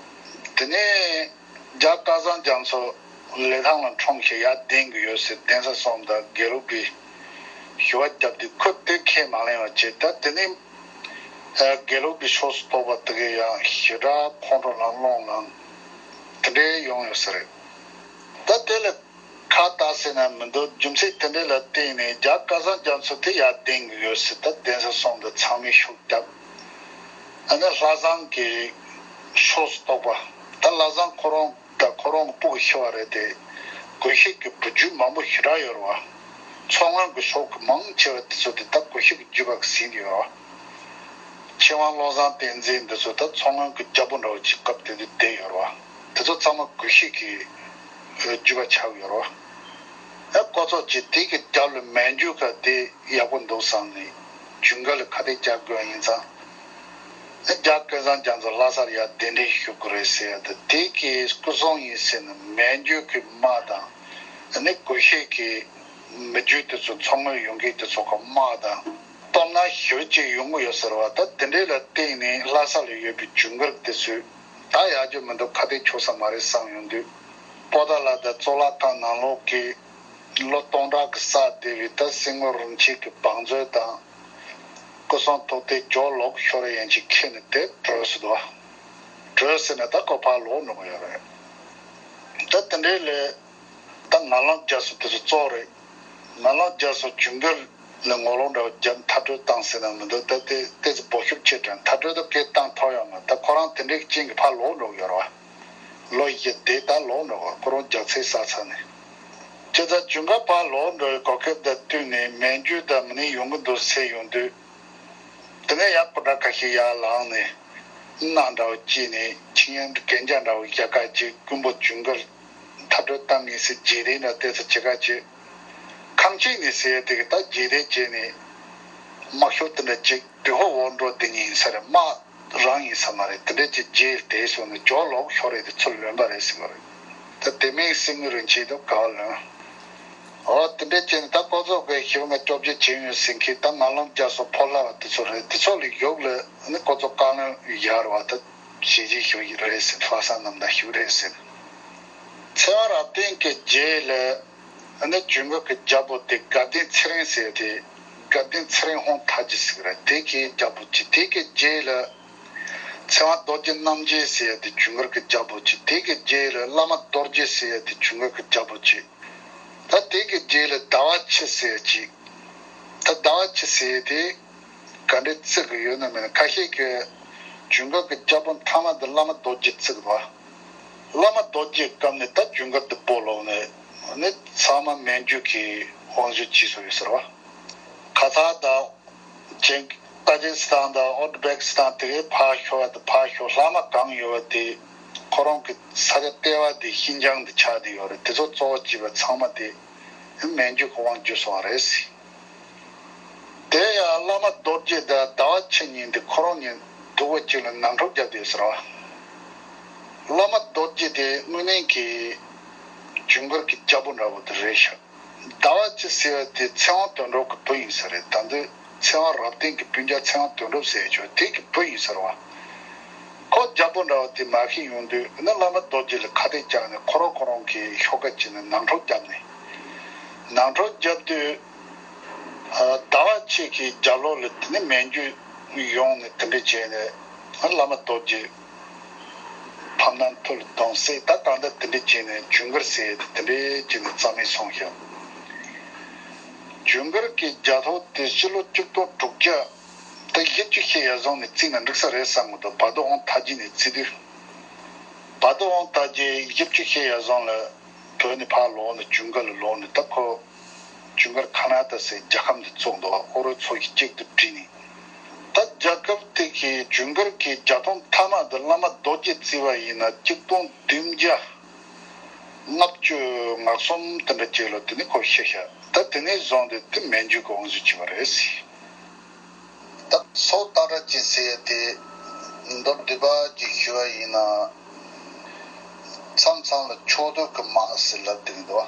དེ་ནས་རྒྱ་སྐལ་བཟང་རྒྱ་མཚོ་ལི་ཐང་ལ་འཁྲུངས་ཤིང་ཡར་གདན་གྱི་ཡོད་ཟེར་གདན་ས་གསུམ་དང་དགེ་ལུགས་པའི་ཞུ་བ་བརྒྱབ་དུས་ཁོས་དེ་ཁས་མ་ལེན་པ་བྱས། ད་དེ་ནས་ ཨ། དགེ་ལུགས་ཀྱི་ཕྱོགས་སུ་གཏོགས་པ་དེ་གས་ཡང་ཞེ་དྲག་ཁོང་ཁྲོ་ལངས་སློང་ལངས་དེ་འདྲའི་ཡོང་ཡོད་ས་རེད། ད་དེ་ལ་ཁ་བཏགས་ཟེར་ན་མི་འདུག་རྒྱུ་མཚན་དེ་འདྲ་ལ་བརྟེན་ནས་རྒྱ་སྐལ་བཟང་རྒྱ་མཚོ་དེ་ཡར་བསྟེན་གྱི་ཡོད་ཟེར། ད་གདན་ས་གསུམ་དུ་ཚང་མས་ཤུགས་བརྒྱབ། ཨ་ནི་ལྷ་བཟང་གི་ཕྱོགས་སུ་གཏོགས་པ། ད་ལྷ་བཟང་ཁོ་རང་ད་ཁོ་རང་གི་སྤུ་གུ་ཤི་བ་རེད་དེ། དགོས་ཤེས་ཀྱི་བུ་རྒྱུད་མང་པོ་ཞེ་དྲག་ཡོད་རེད་བ། མཚོ་སྔོན་གྱི་ཕྱོགས་ཀྱི་མང་ཆེ་བ་དེ་ཚོ་དེ་ད་དགོས་ཤེས་ཀྱི་རྒྱུད་པ་གི་ཟིན་ཡོད་རེད་བ། ཆོས་དབང་བློ་བཟང་བསྟན་འཛིན་འདི་ཚོ་ད་མཚོ་སྔོན་གྱི་རྒྱལ་པོ་འདྲ་བོ་ཅིག་སྐབས་དེ་དུས་བསྡད་ཡོད་རེད་བ། དེ་ཚོ་ཚང་མ་དགོས་ཤེས་ཀྱི་རྒྱུད་པ་ཆགས་ཡོད་རེད་བ། ཨ། ཁོ་ཚོ་ཅིག་དེ་གི་རྒྱབ་ལ་མན་ཇུ་ཁ་དེ་ཡག་པོ་འདུག་བསམ་ནས་ཇུན་གར་ལ་ཁ་གཏད་བཅག་དགོས་ཡིན་ཙང་། ཨ། རྒྱ་སྐལ་བཟང་རྒྱ་མཚོ་ལྷ་སར་ཡར་གདན་འདྲེན་ཞུ་དགོས་རེད་ཟེར་ཡ་དེ། དེ་གི་སྐུ་སྲུང་ཡིན་ཟེར་ནས་མན་ཇུ་གི་དམག་དང་། ཨ་ནི་དགོས་ཤེས་ཀྱི་མི་རྒྱུད་དེ་ཚོ་མཚོ་སྔོན་ཡོང་མཁན་དེ་ཚོ་གི་དམག་དང་། སྟོབས་ན་ཞེ་པོ་ཅིག་ཡོང་གི་ཡོད་ཟེར་བ། ད་དེ་འདྲའི་ལ་བརྟེན་ནས་ལྷ་ས་ལ་ཡོད་པའི་ཇུན་གར་དེ་ཚོས་ད་ཡག་རྒྱུ་མི་འདུག་ཁ་གཏད་གཅོག་ས་མ་རེད་བསམ་ཡོང་དུས། པོ་ཏཱ་ལ་དང་གཙུག་ལག་ཁང་ནང་ལོགས་ཀྱི་ལོ་སྟོང་ཕྲག་གི་ས་དེ་བའི་ད་སྲིད་ངོ་རིན་ཆེན་གྱི་བང་མཛོད་དང་། སྐུ་སྲུང་ཐུག་སྟེ་ཇོ་ལོག་ཤོར་ཡན་ཅིག་ཁྱེར་ནས་དེ་བྲོས་སུ་འདུག་བྲོས་ཟེར་ན་ད་ཁོ་ཕར་ལོག་འགྲོ་གི་ཡོད་རེད། ད་དེ་འདྲའི་ལས། ད་ངན་ལམ་རྒྱག་སོ་དེ་ཚོ་གཙོ་བོ་རེད། ངན་ལམ་རྒྱག་སོ་ཇུན་གར་ལ་ངོ་ལོག་འདྲ་བོ་རྒྱབ་མཐར་སྐྲོད་བཏང་ཟེར་ན་མི་འདུག་ད་དེ་ཏོག་ཙམ་འབོད་ཤུགས་ཆེ་དྲགས་མཐར་སྐྲོད་ད་སྐད་བཏང་ཐུབ་ཡོད་མ་རེད། ད་ཁོ་རང་དེ་འདྲའི་རྐྱེན་གྱིས་ཕར་ལོག་འགྲོ་གི་ཡོད་རེད་བ། ལོ་བཞི་དེ་ད་ལོག་འགྲོ་གི་ཡོད་རེད། ཁོ་རང་རྒྱག་ཚད་བསགས་ཚར་ནས། བྱས་ཙང་ཇུན་གར་ཕར་ལོག་འགྲོ་བའི་གོ་སྐབས་དང་བསྟུན་ནས་མན་ཇུ་དང་མི་ནི་ཡོང་གི་འདུག་ཟེར་ཡོང་དུས། དེ་ནས་ཡར་སྐུ་དྲག་ཁ་ཤས་ཡར་ལངས་ནས། མནའ་འདྲ་བོ་བསྐྱིས་ནས་ཆིངས་ཡིག་གན་རྒྱ་འདྲ་བོ་བཞག་ག་ཅིག་མགོན་པོ་ཇུན་གར་མཐར་སྐྲོད་བཏང་ངེས་ཟེར་རྗེས་དེད་འདྲ་ཏོག་ཙམ་བྱེད་ག་ཅིག་ཁམས་ཆེན་ནས་ཟེར་ཡ་དེ་གི་ད་རྗེས་དེད་བྱས་ནས་དམག་ཤོག་དེ་འདྲ་ཅིག་དུས་ཧོ་འོག་འགྲོ་དེ་ཉིད་ཡིན་ས་རེད། དམག་རང་ཡིན་ས་མ་རེད། དེ་འདྲ་ཅིག་རྗེས་དེད་སོང་ནས་ཇོ་ལོག་ཤོར་རེད་དེ་ཚུར་ལོན་པ་རེད་ཟེར་བ་རེད། ད་དེ་མིན་སྲིད་ངོ་རིན་ཆེན་དུ་ག་བ་ལོན། འོ་དེ་འདྲ་བྱས་ནས་ད་ཁོ་ཚོ་གི་ཞིབ་ང་སྐྱོབ་རྒྱུ་བྱས་ཡོད་ཟེར་མཁན་ད་ངན་ལམ་རྒྱག་སོ་ཕོ་ལྷ་བ་དེ་ཚོ་རེད། དེ་ཚོ་ལ་ཡོག་ལ་ནི་ཁོ་ཚོ་བཀའ་བློན་ཡར་བ་ད་ཞེ་ཅིག་ཞུ་ཡི་རེད་ཟེར། ལྷ་ས་རྣམས་ད་ཞུ་རེད་ཟེར། ཚེ་དབང་རབ་བརྟན་གྱི་རྗེས་ལ་ནི་ཇུན་གར་གྱི་རྒྱལ་པོ་དེ་དགའ་ལྡན་ཚེ་རིང་ཟེར་དེ། དགའ་ལྡན་ཚེ་རིང་ཧོང་ཐ་ཇི་ཟེར་རེད། དེ་གི་རྒྱལ་པོ་གཅིག་དེ་གི་རྗེས་ལ་ཚེ་དབང་རྡོ་རྗེ་རྣམ་རྒྱལ་ཟེར་ཡ་དེ་ཇུན་གར་གྱི་རྒྱལ་པོ་གཅིག་དེ་གི་རྗེས་ལ་བླ་མ་རྡོ་རྗེ་ཟེར་ཡ་དེ་ཇུན་གར་གྱི་རྒྱལ་པོ་གཅིག་ད་དེ་གི་རྗེས་ལ་ཟླ་བ་ཆུ་ཟེར་ཅིག་ད་ཟླ་བ་ཆུ་ཟེར་དེ་ག་འདྲས་བརྩི་གི་ཡོད་ན་མེད་ན། ཁ་ཤས་ཀྱིས་ཇུན་གར་གྱི་རྒྱལ་པོ་མཐའ་མ་དེ་བླ་མ་རྡོ་རྗེ་བརྩི་གི་འདུག་བླ་མ་རྡོ་རྗེའི་སྐབས་ནས་ད་ཇུན་གར་དུ་སྤོ་ལོག་ནས་ནི་ཚང་མ་མན་ཇུ་གི་དབང་བསྒྱུར་བྱས་སོང་ཡོད་ཟེར་བ། ཁ་ཚ་དང་། ཅིག་ཏ་ཇིག་སི་ཐན་དང་ཨོ་ཛི་བེག་སི་ཐན་དེ་གའི་ཕར་ཤོར་བ་དང་ཕར་ཤོར་ལྷག་མ་གང་ཡོད་པ་དེ། ཁོ་རང་གི་ས་ཆ་ལྟེ་བ་དེ་ཤིན་ཅང་དུ་ཆགས་བསྡད་ཡོད་རེད། དེ་ཚོ་གཙོ་བོ་བྱས་པ་ཚང་མ་དེ་མན་ཇུ་གི་དབང་བསྒྱུར་སོང་བ་རེད་ཟེར། དེ་ཡང་བླ་མ་རྡོ་རྗེ་དང་ཟླ་བ་ཆུ་གཉིས་འདི་ཁོ་རང་གཉིས་སྡུག་པོ་གཅིག་ལ་ནང་འཁྲུག་བརྒྱབ་བསྡད་ཟེར་བ། བླ་མ་རྡོ་རྗེ་དེ་དངོས་གནས་ཀྱི་ཇུན་གར་གྱི་རྒྱལ་པོ་འདྲ་བོ་དེ་རེད་ཤག་ཟླ་བ་ཆུ་ཟེར་བ་དེ་ཚེ་དབང་དོན་གྲུབ་ཀྱི་བུ་ཡིན་ས་རེད། ད་དུང་ཚེ་དབང་རབ་བརྟན་གྱི་སྤུན་ཀྱག་ཚེ་དབང་དོན་གྲུབ་ཟེར་ཡ་ཆོག་དེ་གི་བུ་ཡིན་ཟེར་བ། ཁོ་རྒྱལ་པོ་འདྲ་བ་དེ་མ་ཤེས་ཡོང་དུས་ནི་བླ་མ་རྡོ་རྗེ་ལ་ཁ་གཏད་བཅག་ནས་ཁོ་རང་ཁོ་རང་གི་ཤོག་ཁ་བྱས་ནས་ནང་འཁྲུག་བརྒྱབ་ནས། ནང་འཁྲུག་བརྒྱབ་དུས། ཟླ་བ་ཆུ་གི་རྒྱབ་ལོགས་ལ་དེ་ནི་མན་ཇུ་ཡོང་ནས་དེ་འདྲ་བྱས་ནས་བླ་མ་རྡོ་རྗེ། ཕམ་ནང་ཐུར་གདོང་བསྲེགས། ད་གང་ལྟར་དེ་འདྲ་བྱས་ནས་ཇུན་གར་ཟེར་ཡས་དེ་དེ་འདྲ་བྱས་ནས་རྩ་མེད་སོང་ཤག་ཇུན་གར་གྱི་རྒྱལ་ཐོ་དེ་ཕྱི་ལོ་གཅིག་སྟོང་དྲུག་བརྒྱ་དང་བཞི་བཅུ་ཞེ་ཡར་བཟུང་ནས་བརྩིས་ན་འགྲིག་ས་རེད་བསམ་གི་འདུག་བ་དོ་ཨོང་ཐ་ཇི་ནས་བརྩིས་དུས། བ་དོ་ཨོང་ཐ་ཇི་བཞི་བཅུ་ཞེ་ཡར་བཟུང་ལ་བོད་ནས་ཕར་ལོག་ནས་ཇུན་གར་ལ་ལོག་ནས་ད་ཁོ། ཇུན་གར་ཁ་ན་ཏ་ཟེར་རྒྱལ་ཁབ་འདི་བཙུགས་འདུག་ཨོ་རོད་ཚོ་ཞིག་གཅིག་ཏུ་བསྒྲིལ་ནས། ད་རྒྱལ་ཁབ་དེ་གི་ཇུན་གར་གྱི་རྒྱལ་ཐོ་མཐའ་མ་དེ་བླ་མ་རྡོ་རྗེ་བརྩིས་པ་ཡིན་ན་གཅིག་སྟོང་བདུན་བརྒྱ་ལྔ་བཅུ་ང་གསུམ་དེ་འདྲ་བྱས་ལ་དེ་ནས་ཁོ་ཤི་ཤག་ད་དེ་ནས་བཟུང་སྟེ་དེ་མན་ཇུ་གི་དབང་བསྒྱུར་བྱས་པ་རེད་ཟེར། ད་སོག་སྟག་སྒྲ་གཅན་ཟེར་དེ་མདོར་བསྡུས་པ་ཅིག་ཞུ་བ་ཡིན་ན། མཚམས་མཚམས་ལ་ཆོས་དུ་གི་དམག་ཟེར་ལབ་བསྡད་འདུག་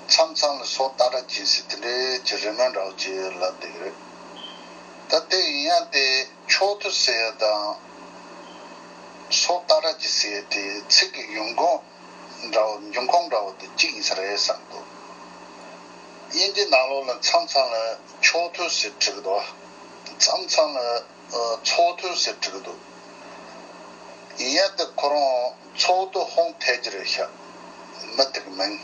མཚམས་མཚམས་ལ་སོག་སྟག་སྒྲ་གཅན་ཟེར་དེ་འདྲའི་ཅིག་རི་མོ་འདྲ་བོ་ཅིག་ལབ་བསྡད་ཀྱི་རེད། ད་དེ་ཡིན་ཡང་དེ་ཆོས་དུ་ཟེར་ཡ་དང་སོག་སྟག་སྒྲ་གཅན་ཟེར་ཡ་དེ་ཚིག་གི་འབྱུང་ཁུངས་འདྲ་བོ་འབྱུང་ཁུངས་འདྲ་བོ་དེ་གཅིག་ཡིན་ས་རེད་བསམ་འདུག་དབྱིན་ཇི་ནང་ལོགས་ལ་མཚམས་མཚམས་ལ་ཆོས་དུ་ཟེར་བྲིས་འདུག་མཚམས་མཚམས་ལ་ཚོགས་ཐོས་ཟེར་བྲི་གི་འདུག་ཡིན་ཡང་དེ་ཁོ་རང་ཚོགས་ཐོས་ཧོང་ཐའི་ཇི་རེད་ཤག་མི་དེ་གི་མིང་།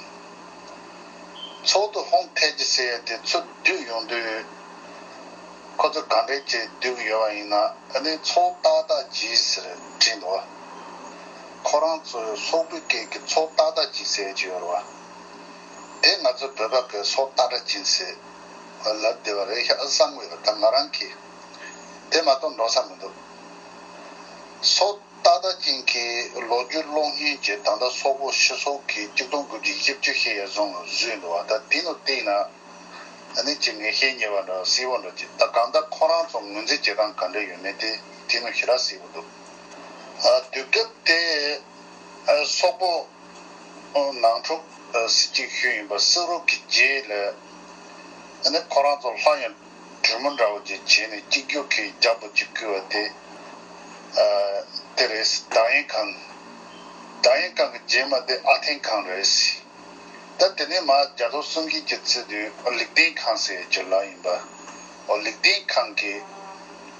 ཚོགས་ཐོས་ཧོང་ཐའི་ཇི་ཟེར་ཡ་དེ་ཚུར་བསྡུས་ཡོང་དུས། ཁོ་ཚོ་ག་འདྲས་བྱས་བསྡུས་ཀྱི་ཡོད་པ་ཡིན་ན། ཨ་ནི་ཚོགས་ཏག་ཏག་ཅིག་ཟེར་བྲིས་འདུག་ཁོ་རང་ཚོའི་སོག་པོའི་སྐད་ཀྱི་ཚོགས་ཏག་ཏག་ཅིག་ཟེར་གྱི་ཡོད་རེད་བ། དེ་ང་ཚོ་བོད་པ་གི་སོག་ཏག་ཏག་ཅིག་ཟེར་ལབ་བསྡད་པ་རེད་ཤག་བསམ་གི་ཡོད། ད་ང་རང་གིས་དེ་མ་གཏོགས་འགྲོ་ས་མི་འདུག་སོག་ཏག་ཏག་ཅིག་གི་ལོ་རྒྱུས་གློག་བརྙན་གྱི་ད་ལྟ་སོག་པོ་སྤྱི་ཚོགས་ཀྱི་གཅིག་སྟོང་དགུ་བརྒྱ་བཞི་བཅུ་ཞེ་ཡར་སོང་ལ་བཟོས་འདུག་བ། ད་དེ་ནང་བལྟས་ན། ཨ་ནི་ཅིག་ངེས་ཤེས་རྙེད་པ་འདྲ་གསལ་པོ་འདྲ་ཅིག་ད་གང་ལྟར་ཁོ་རང་ཚོ་ངོས་འཛིན་བྱེད་སྟངས་ག་འདྲ་ཡོད་མེད་དེ་དེ་ནང་ཞེ་དྲག་གསལ་པོ་འདུག་ཨ་དུས་སྐབས་དེ་ཨ་སོག་པོ་ནང་འཁྲུག་ཨ་སྲིད་ཅིག་ཤུལ་ཡིན་པ་སུད་རོག་གི་རྗེས་ལ་ཨ་ནི་ཁོ་རང་ཚོ་སླར་ཡང་གྲོས་མོལ་འདྲ་བོ་ཅིག་བྱས་ནས་གཅིག་གྱུར་གྱི་རྒྱ་པོ་ཅིག་བསྐོས་པ་དེ་ཨ་དེ་རེད། ཏང་ཡོན་ཁང་། ཏང་ཡོན་ཁང་གི་རྗེས་མ་དེ་ཨ་ཐན་ཁང་རེད། ད་དེ་ནས་མར་རྒྱལ་ཚོགས་གསུམ་བཞི་གྱི་ཚེ་དུས་ལིག་ཏིང་ཁང་ཟེར་གྱི་ལ་ཡིན་པ། འོ་ལིག་ཏིང་ཁང་གི་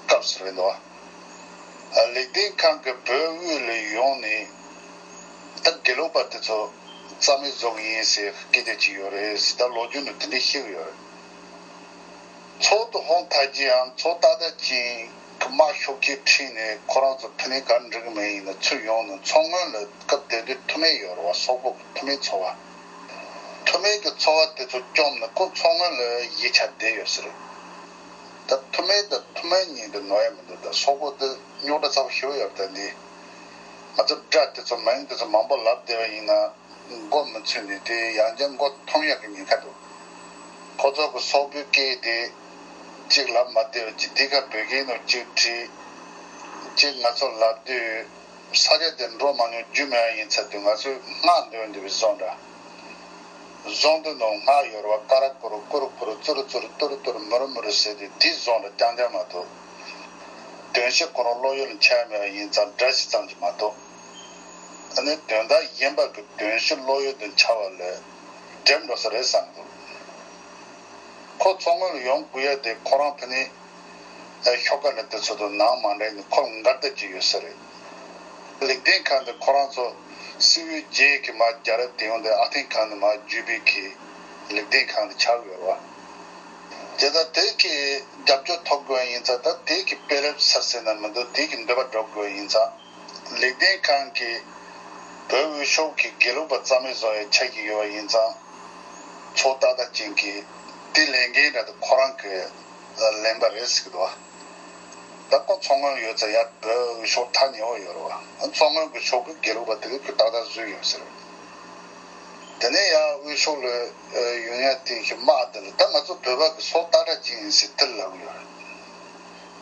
སྐབས་སུ་རེད་འདུག་ཨ་ལིག་ཏིང་ཁང་གི་བོད་དབུས་ལ་ཡོང་ནས་ད་དགེ་ལུགས་པ་དེ་ཚོ་རྩ་མེད་བཟོ་གི་ཡིན་ཟེར་སྐད་ཆ་ཅིག་ཡོད་རེད་ཟེར། ད་ལོ་རྒྱུས་ནང་དེ་འདྲ་བཤད་གི་ཡོད་རེད། ཚོགས་འདུ་ཧོང་ཐའི་ཇི་ཡང་ཚོགས་ཏག་ཏག་ཅིག་གི་དམག་ཤོག་ཁྱེར་ཁྲིད་ནས་ཁོ་རང་ཚོ་ཕུ་ནུ་ག་འགྲིག་གི་མེད་ཡིན་ན་ཚུར་ཡོང་ནས་མཚོ་སྔོན་ལ་སྐབས་དེ་དུས་ཐུ་མི་ཡོད་རེད་བ། སོག་པོ་གི་ཐུ་མི་ཚོ་བ། ཐུ་མི་གི་ཚོ་བ་དེ་ཚོ་བཅོམ་ནས་ཁོ་མཚོ་སྔོན་ལ་གཞིས་ཆགས་བསྡད་ཡོད་ས་རེད། ད་ཐུ་མི་དང་ཐུ་མི་གཉིས་དེ་ནོར་ཡ་མི་འདུག་ད་སོག་པོ་དེ་རྙོག་དྲ་ཚ་པོ་ཞེ་པོ་ཡོད་རེད། ད་འདི་ང་ཚོ་དགྲ་དེ་ཚོ་མིང་དེ་ཚོ་མང་པོ་ལབ་བསྡད་པ་ཡིན་ན། མགོ་མི་ཚོས་ནས་དེ་ཡང་བསྐྱར་མགོ་འཐོམ་ཡག་གི་ཉེན་ཁ་འདུག་ཁོ་ཚོ་གི་སོག་པོའི་སྐད་དེ་གཅིག་ལབ་མ་བདེ་བ་ཅིག་དེ་ག་བོད་སྐད་ནང་གཅིག་བྲིས། གཅིག་ང་ཚོ་ལབ་དུས་ས་ཆ་དེ་འགྲོ་མ་མྱོང་རྒྱུས་མེད་པ་ཡིན་ཚར་དུས་ང་ཚོས་སྔགས་འདོན་འདོན་པའི་བཟོ་འདྲ། བཟོ་འདོན་ནང་སྔགས་ཡོད་རེད་བ། ཀ་ར་ཀུ་རུ་ཀུ་རུ་ཀུ་རུ་ཙུ་རུ་ཙུ་རུ་ཏུ་རུ་ཏུ་རུ་མུ་རུ་མུ་རུ་ཟེར་དུས་དེ་བཟོ་འདྲ་རྐྱང་རྐྱང་མ་གཏོགས། འདོན་ཞིག་ཁོ་རང་བློ་ཡུལ་ལ་འཆར་མེད་པ་ཡིན་ཙང་སྒྲ་ཞིག་ཙམ་གྱིས་མ་གཏོགས། ཨ་ནི་དོན་དག་གཞན་པ་གི་དོན་ཞིག་བློ་ཡུལ་དུ་འཆར་བ་ལས་འགྲིམ་འགྲོ་ས་རེད་བསམ་འདུག་ཁོ་མཚོ་སྔོན་ལ་ཡོང་དགོས་ཡ་དེ་ཁོ་རང་ཕུ་ནུ་ཤོག་ཁ་ནས་དེ་ཚོ་དང་ནང་མ་འདྲེས་ནས་ཁོ་འགལ་ཟླ་བྱས་ཡོད་ས་རེད། ལིག་ཏིང་ཁང་དེ་ཁོ་རང་ཚོ་སྲིད་བྱུས་རྗེས་ཀྱི་མ་རྒྱལ་རབས་དེ་ཡོང་དེ་ཨ་ཐན་ཁང་ནས་མ་བརྒྱུད་པའི་གི་ལིག་ཏིང་ཁང་དེ་ཆགས་ཡོད་རེད་བ། དེ་ལྟར་དེ་གི་རྒྱབ་སྐྱོར་ཐོབ་དགོས་ཡིན་ཙང་ད་དེ་གི་དཔེ་རབས་ཚར་ཟེར་ན་མི་འདུག་དེ་གི་འདོད་པ་སྒྲུབ་དགོས་ཡིན་ཙང་། ལིག་ཏིང་ཁང་གིས་བོད་དབུས་ཕྱོགས་ཀྱི་དགེ་ལུགས་པ་རྩ་མེད་བཟོ་ཡའི་ཆ་ཞིག་ཡོད་པ་ཡིན་ཙང་། ཚོགས་ཏག་ཏག་ཅན་གྱིས་དེ་ལས་འགན་འདྲ་དེ་ཁོ་རང་གིས་ལེན་པ་རེད་ཟེར་གི་འདུག་བ། ད་ཁོ་མཚོ་སྔོན་ཡོད་ཙང་ཡ་བོད་དབུས་ཕྱོགས་ཐག་ཉེ་བོ་ཡོད་རེད་བ། མཚོ་སྔོན་གྱི་ཕྱོགས་ཀྱི་དགེ་ལུགས་པ་དེ་གིས་ཏག་ཏག་བཟོས་ཡོད་ཟེར། དེ་ནས་ཡ་དབུས་ཕྱོགས་ལ་ཡོང་ཡ་དེ་གི་དམག་དེ་ལ་ད་ང་ཚོ་བོད་པ་གི་ཚོགས་ཏག་ཏག་ཅན་ཡིན་ཟེར་དེ་ལབ་ཡོད་རེད།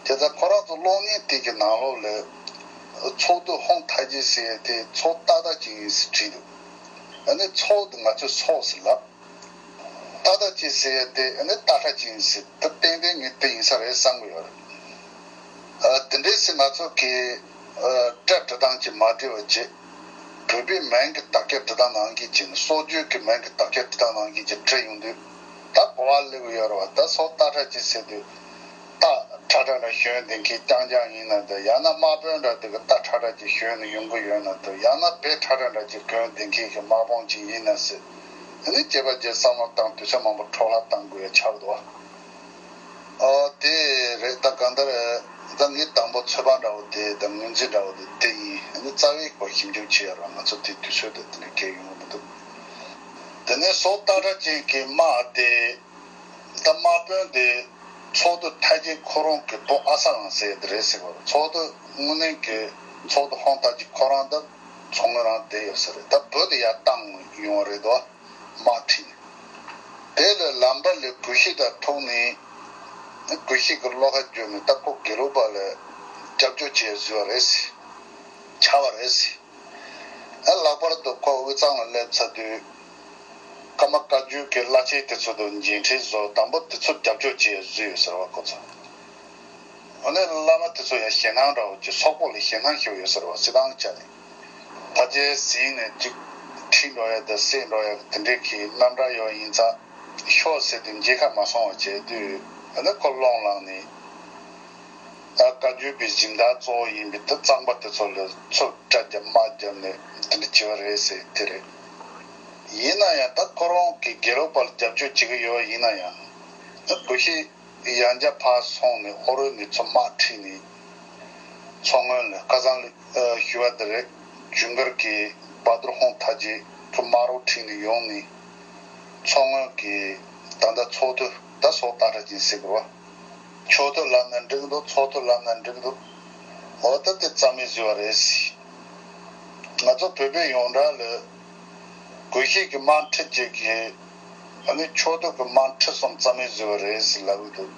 དེ་ལྟར་ཁོ་རང་ཚོ་གློག་བརྙན་དེ་གི་ནང་ལོགས་ལ་ཚོགས་འདུ་ཧོང་ཐའི་ཇི་ཟེར་ཡ་དེ་ཚོགས་ཏག་ཏག་ཅན་ཡིན་ཟེར་བྲིས་འདུག་ཨ་ནི་ཚོགས་དེ་ང་ཚོས་ཚོགས་ཟེར་ལབ། ཏག་ཏག་ཅན་ཟེར་ཡ་དེ་ཨ་ནི་ཏག་ཏག་ཅན་ཟེར་དེ་ཏན་ཏན་ངས་དེ་ཡིན་ས་རེད་བསམ་གི་ཡོད་རེད། ཨ་དེ་འདྲའི་ཚེ་ང་ཚོ་གི་ཨ་སྒྲ་འབྲི་སྟངས་ཀྱི་མ་འདྲེས་པ་བྱེད། བོད་པའི་མིང་གི་དག་ཆ་འབྲི་སྟངས་ནང་བཞིན་བྱས་ནས་སྲོལ་རྒྱུན་གྱི་མིང་གི་དག་ཆ་འབྲི་སྟངས་ནང་བཞིན་གྱི་འབྲི་ཡོང་དུས་ད་གོ་བ་སླེབས་ཡོད་རེད་བ། ད་སོགས་ཏག་ཏག་ཅན་ཟེར་དུས་ཏ་ཁྲ་ཁྲ་འདྲ་ཞོན་བསྡད་མཁན་རྐྱང་རྐྱང་ཡིན་ན་འདྲ། ཡང་ན་དམག་དཔོན་འདྲ་དེ་གི་ཏ་ཁྲ་ཁྲ་ཅིག་ཞོན་ནས་ཡོང་གི་ཡོད་ན་འདྲ། ཡང་ན་བེ་ཁྲ་ཁྲ་འདྲ་ཅིག་གྱོན་བསྡད་མཁན་གྱི་དམག་དཔོན་ཅིག་ཡིན་ན་ཟེར། དེ་ནི་སྐྱེས་པ་རྗེས་བསམ་བློ་བཏང་དུས་ཚོད་མང་པོ་འཕྲོ་བརླག་བཏང་དགོས་ཡ་ཆགས་འདུག་ཨ་དེ་རེད། ད་གང་ལྟར་ད་ངས་དང་པོ་ཚོད་དཔག་འདྲ་བོ་དེ་དང་ངོས་འཛིན་འདྲ་བོ་དེ་དེ་ཡིན། ཨ་ནི་རྩ་བའི་སྐོར་ཞིབ་འཇུག་བྱེད་ཡ་ར་ང་ཚོ་དེ་དུས་ཚོད་དེ་དེ་ནས་གལ་ཡོང་གི་མི་འདུག་དེ་ནས་སོགས་ཏག་ཁྲ་ཅན་གྱི་དམག་དེ་ད་དམག་དཔོན་དེ་ཚོགས་འདུ་ཐའི་ཇི་ཁོ་རང་གི་བུ་ཨ་ས་ལང་ཟེར་དེ་རེད་ཟེར་བ། ཚོགས་འདུ་དངོས་གནས་ཀྱི་ཚོགས་འདུ་ཧོང་ཐའི་ཇི་ཁོ་རང་ད་ཚོང་ངོས་རང་བསྡད་ཡོད་ས་རེད། ད་བུ་དེ་ཡར་བཏང་ཡོང་བ་རེད་དོ། དམག་ཁྲིད་ནས། དེ་ལས་ལམ་བར་ལ་གུས་ཤིག་དང་ཐུག་ནས། གུས་ཤིག་གི་བློ་ཁ་བསྒྱུར་ནས་ད་ཁོ་དགེ་ལུགས་པ་ལ་རྒྱབ་སྐྱོར་བྱེད་བཟོས་པ་རེད་ཟེར། ཆགས་པ་རེད་ཟེར། ཨ་ལྷག་པར་དུ་ཁོ་དབུས་གཙང་ལ་སླེབས་ཚར་དུས། ཀརྨ་བཀའ་བརྒྱུད་ཀྱི་བླ་ཆེན་དེ་ཚོ་དང་མཇལ་འཕྲད་བཟོ། དང་པོ་དེ་ཚོ་རྒྱབ་སྐྱོར་བྱེད་བཟོས་ཡོད་ཟེར་བ་ཁོ་ཚོ། འོ་ན་བླ་མ་དེ་ཚོ་ཡང་ཞེད་སྣང་འདྲ་བོ་ཅིག་སོག་པོ་ལ་ཞེད་སྣང་ཞིག་ཡོད་ཟེར་བ། སྲིད་ཏང་ལ་བཅར་ནས། ཕལ་ཆེར་ཟིན་ནས་ཅིག་ཁྲིད་འགྲོ་ཡ་དང་བསད་འགྲོ་ཡ་དེ་འདྲའི་གི་རྣམ་གྲངས་ཡོད་ཡིན་ཙང་ཤོག་ཟེར་དུས་མཇལ་ཁ་མ་སོང་བ་བྱས་དུས། འོ་ན་ཁོ་སློང་ལངས་ནས། ད་བཀའ་བརྒྱུད་པའི་སྦྱིན་བདག་གཙོ་བོ་ཡིན་པའི་དེ་གཙང་པ་དེ་ཚོ་ལ་ཚུར་སྐྲ་བརྒྱབ་དམག་བརྒྱབ་ནས་དེ་འདྲ་བྱས་པ་རེད་ཟེར་དེ་རེད། ཡིན་ན་ཡང་ད་ཁོ་རང་གི་དགེ་ལུགས་པ་ལ་རྒྱབ་སྐྱོར་བྱེད་ཀྱི་ཡོད་པ་ཡིན་ན་ཡང་། དགེ་བཤེས་ཡང་བསྐྱར་ཕར་སོང་ནས་ཨོ་རོད་ནས་ཚུར་དམག་ཁྲིད་ནས་མཚོ་སྔོན་ལ་ཁ་སང་ལ་ཞུ་བ་དེ་རེད། ཇུན་གར་གྱི་བ་དུར་ཧོང་ཐ་ཇེ་ཚུར་དམག་རོགས་ཁྲིད་ནས་ཡོང་ནས་མཚོ་སྔོན་གྱི་ད་ལྟ་ཚོགས་འཐུ་ད་སོག་སྟག་སྒྲ་གཅན་ཟེར་དགོས་པ། ཆོག་ཐུ་ལབ་ན་འགྲིག་འདུག་ཚོགས་ཐུ་ལབ་ན་འགྲིག་འདུག་འོ་ད་དེ་རྩ་མེད་བཟོས་པ་རེད་ཟེར། ང་ཚོ་བོད་པའི་ཡོངས་གྲགས་ལ་དགེ་བཤེས་ཀྱི་དམག་ཁྲིད་ཅིག་གིས་ཨ་ནི་ཆོག་ཐུ་གི་དམག་ཁྲིད་གསུམ་རྩ་མེད་བཟོས་པ་རེད་ཟེར་ལབ་ཀྱི་འདུག་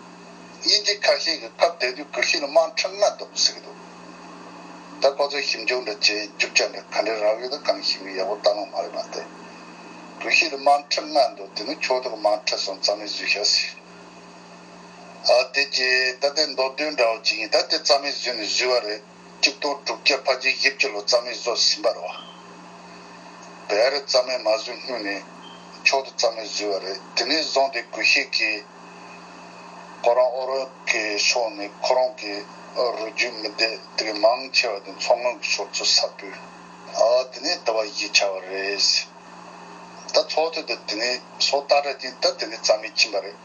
དབྱིན་ཇི་ཁ་ཤས་ཀྱིས་སྐབས་དེ་དུས་དགེ་བཤེས་ལ་དམག་ཁྲིད་ལྔ་འདུག་ཟེར་གྱི་འདུག་ད་ཁོ་ཚོས་ཞིབ་འཇུག་འདྲ་བྱས་རྒྱུ་ཆ་འདྲ་ག་འདྲ་རག་ཡོད་ད་གང་ཤེས་ཀྱི་ཡག་པོ་ལྟ་ལོང་མ་རེད་པ། དེ་དགེ་བཤེས་ལ་དམག་ཁྲིད་ལྔ་འདུག་དེ་ནི་ཆོག་ཐུ་གི་དམག་ཁྲིད་གསུམ་རྩ་མེད་བཟོས་ཤག་ཟེར། ཨ་དེ་ཀྱི་ད་ལྟའི་མདོ་དོན་འདྲ་བོ་ཅིག་ཡིན། ད་དེ་རྩ་མེད་བཟོས་ནས་བཟོས་པ་རེད། གཅིག་སྟོང་དྲུག་བརྒྱ་ཕལ་ཆེར་བཞི་བཅུ་ལོ་རྩ་མེད་བཟོ་ཟིན་པ་རེད་བ། བེ་རི་རྩ་མེད་མ་བཟོས་སྔོན་ནས་ཆོག་ཐུ་རྩ་མེད་བཟོས་པ་རེད། དེ་ནས་བཟུང་སྟེ་དགེ་བཤེས་ཀྱིས་ཁོ་རང་ཨོ་རོད་ཀྱི་ཕྱོགས་ནས་ཁོ་རང་གི་རུས་རྒྱུད་མི་སྡེ་དེ་གའི་མང་ཆེ་བ་དེ་མཚོ་སྔོན་གྱི་ཕྱོགས་ཚུར་ས་བུད། ཨ་དེ་ནས་ལྟ་བ་གཞི་ཆགས་པ་རེད། ད་ཚོགས་ཐུ་དེ་དེ་ནས་སོག་སྟག་སྒྲ་གཅན་ད་དེ་ནས་རྩ་མེད་ཕྱིན་པ་རེད།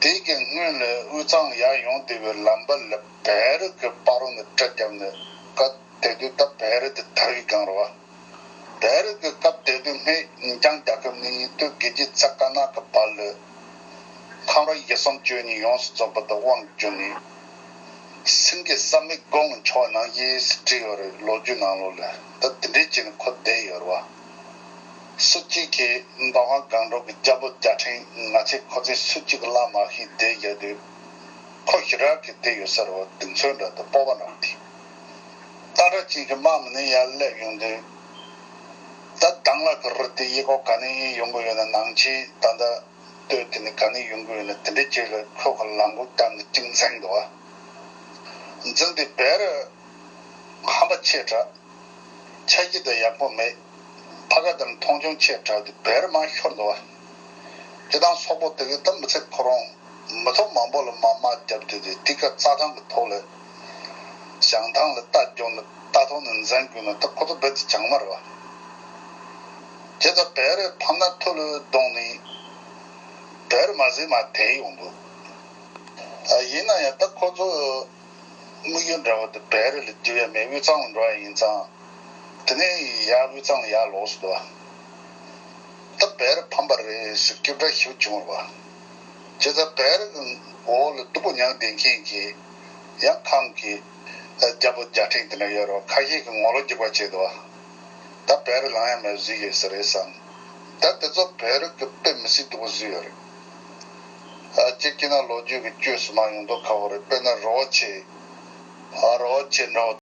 དེ་གི་སྔོན་ལ་དབུས་གཙང་ཡར་ཡོང་བསྡད་པའི་ལམ་བར་ལ་བེ་རི་གི་བར་རུ་ནས་གྲི་བརྒྱབ་ནས་སྐབས་དེ་དུས་ད་བེ་རི་དེ་དར་བའི་སྒང་རེད་བ། བེ་རི་གི་སྐབས་དེ་དུས་སྔོན་ཨིན་ཅང་རྒྱལ་ཁབ་ནས་ཡིན་དུས་དགེ་རྒྱས་ཚ་དཀར་ནག་གི་བར་ལ་ཁམས་ར་ཡིད་གསུམ་བཅོས་ནས་ཡོངས་སུ་རྫོགས་པ་དང་དབང་བསྒྱུར་ནས། སེང་གེ་བསམ་མེད་དགུང་ལ་འཕྱོ་བ་ནང་བཞིན་བྲིས་ཡོད་རེད། ལོ་རྒྱུས་ནང་ལོགས་ལ་ད་དེ་འདྲའི་བྱས་ནས་ཁོ་བསྡད་ཡོད་རེད་བ། སུ་གཅིག་གིས་མདོ་ཁམས་སྒང་དྲུག་གི་རྒྱལ་པོ་རྒྱལ་ཕྲན་ང་ཚོས་ཁོ་ཚོས་སུ་གཅིག་གི་བླ་མ་ཤེས་བསྡད་ཡོད་དུས། ཁོ་ཞེ་དྲག་གི་བསྡད་ཡོད་ས་རེད་བ། གདེང་ཚོད་འདྲ་དང་སྤོབས་པ་འདྲ་དེ། སྟག་སྒྲ་གཅན་གྱི་དམག་མི་ནི་ཡར་སླེབས་ཡོང་དུས། ད་དང་བླངས་ཀྱི་རི་དེ་གཡས་སྐོར་ག་ནས་ཡོང་གི་ཡོད་ན། ནང་ཆེན་ད་ལྟ་སྟོད་དེ་ནས་ག་ནས་ཡོང་གི་ཡོད་ན། དེ་འདྲའི་ཆེད་ལ་ཁོ་གི་ལམ་གོ་བརྒྱབ་ནས་གཅིག་འཛིང་འདུག་བ། འཛིང་དེ་བེ་རི་ཧམ་པ་ཆེ་དྲགས། ཆ་རྒྱུས་དང་ཡག་པོ་མེད། ཕ་ག་དང་མཐོང་ཆུང་ཆེ་དྲགས་དེ་བེ་རི་མར་ཤོར་འདུག་བ། དེ་དང་སོག་པོ་དེ་གི་ད་མི་ཚེ་ཁོ་རང་མི་ཐོག་མང་པོ་ལ་མ་དམག་བརྒྱབ་དུས་དེ་དེ་ག་རྩྭ་ཐང་གི་ཐོག་ལ་བྱང་ཐང་ལ་རྟ་རྒྱུག་ནས་རྟ་ཐོག་ནས་འཛིང་དགོས་ན་ད་ཁོ་ཚོ་རྦད་དེ་བྱང་མ་རེད་བ། དེ་ད་བེ་རི་ཕམ་ན་ཐུ་ལུ་གདོང་ནས་བེ་རི་མ་ཟིན་མ་དེད་ཡོང་འདུག་ཨ་ཡིན་ན་ཡང་ད་ཁོ་ཚོ་དམིགས་ཡུལ་འདྲ་བོ་དེ་བེ་རི་ལ་རྒྱུག་ཡ་མེད། དབུས་གཙང་ལ་འགྲོ་ཡ་ཡིན་ཙང་། དེ་ནས་ཡར་དབུས་གཙང་ལ་ཡར་ལོགས་སུ་འདུག་བ། ད་བེ་རི་ཕམ་པ་རེད་ཟེར་སྐྱིད་སྒྲ་ཞིག་བྱུང་བ། བྱས་ཙང་བེ་རི་གི་འོག་ལ་སྡུག་པོ་མྱངས་བསྡད་མཁན་གྱི་ཡང་ཁམས་ཀྱི་རྒྱལ་པོ་རྒྱལ་ཕྲན་དེ་འདྲ་ཡོད་རེད། ཁ་ཤས་ཀྱིས་ངོ་ལོག་རྒྱུག་པ་བྱས་འདུག་བ། ད་བེ་རི་ལངས་ཡ་མེད་བཟོས་ཡོད་ས་རེད་བསམ། ད་དེ་ཚོ་བེ་རི་གི་དཔེ་མི་སྲིད་སྡུག་པོ་བཟོས་ཡོད་རེད། ཨ་གཅིག་བྱས་ན་ལོ་རྒྱུས་ཀྱི་བཅོས་སུ་མ་ཡོང་མདོག་ཁ་པོ་རེད། དཔེར་ན་རི་བོ་ཆེ། ཨ་རི་བོ་ཆེ་འདྲ་བོ།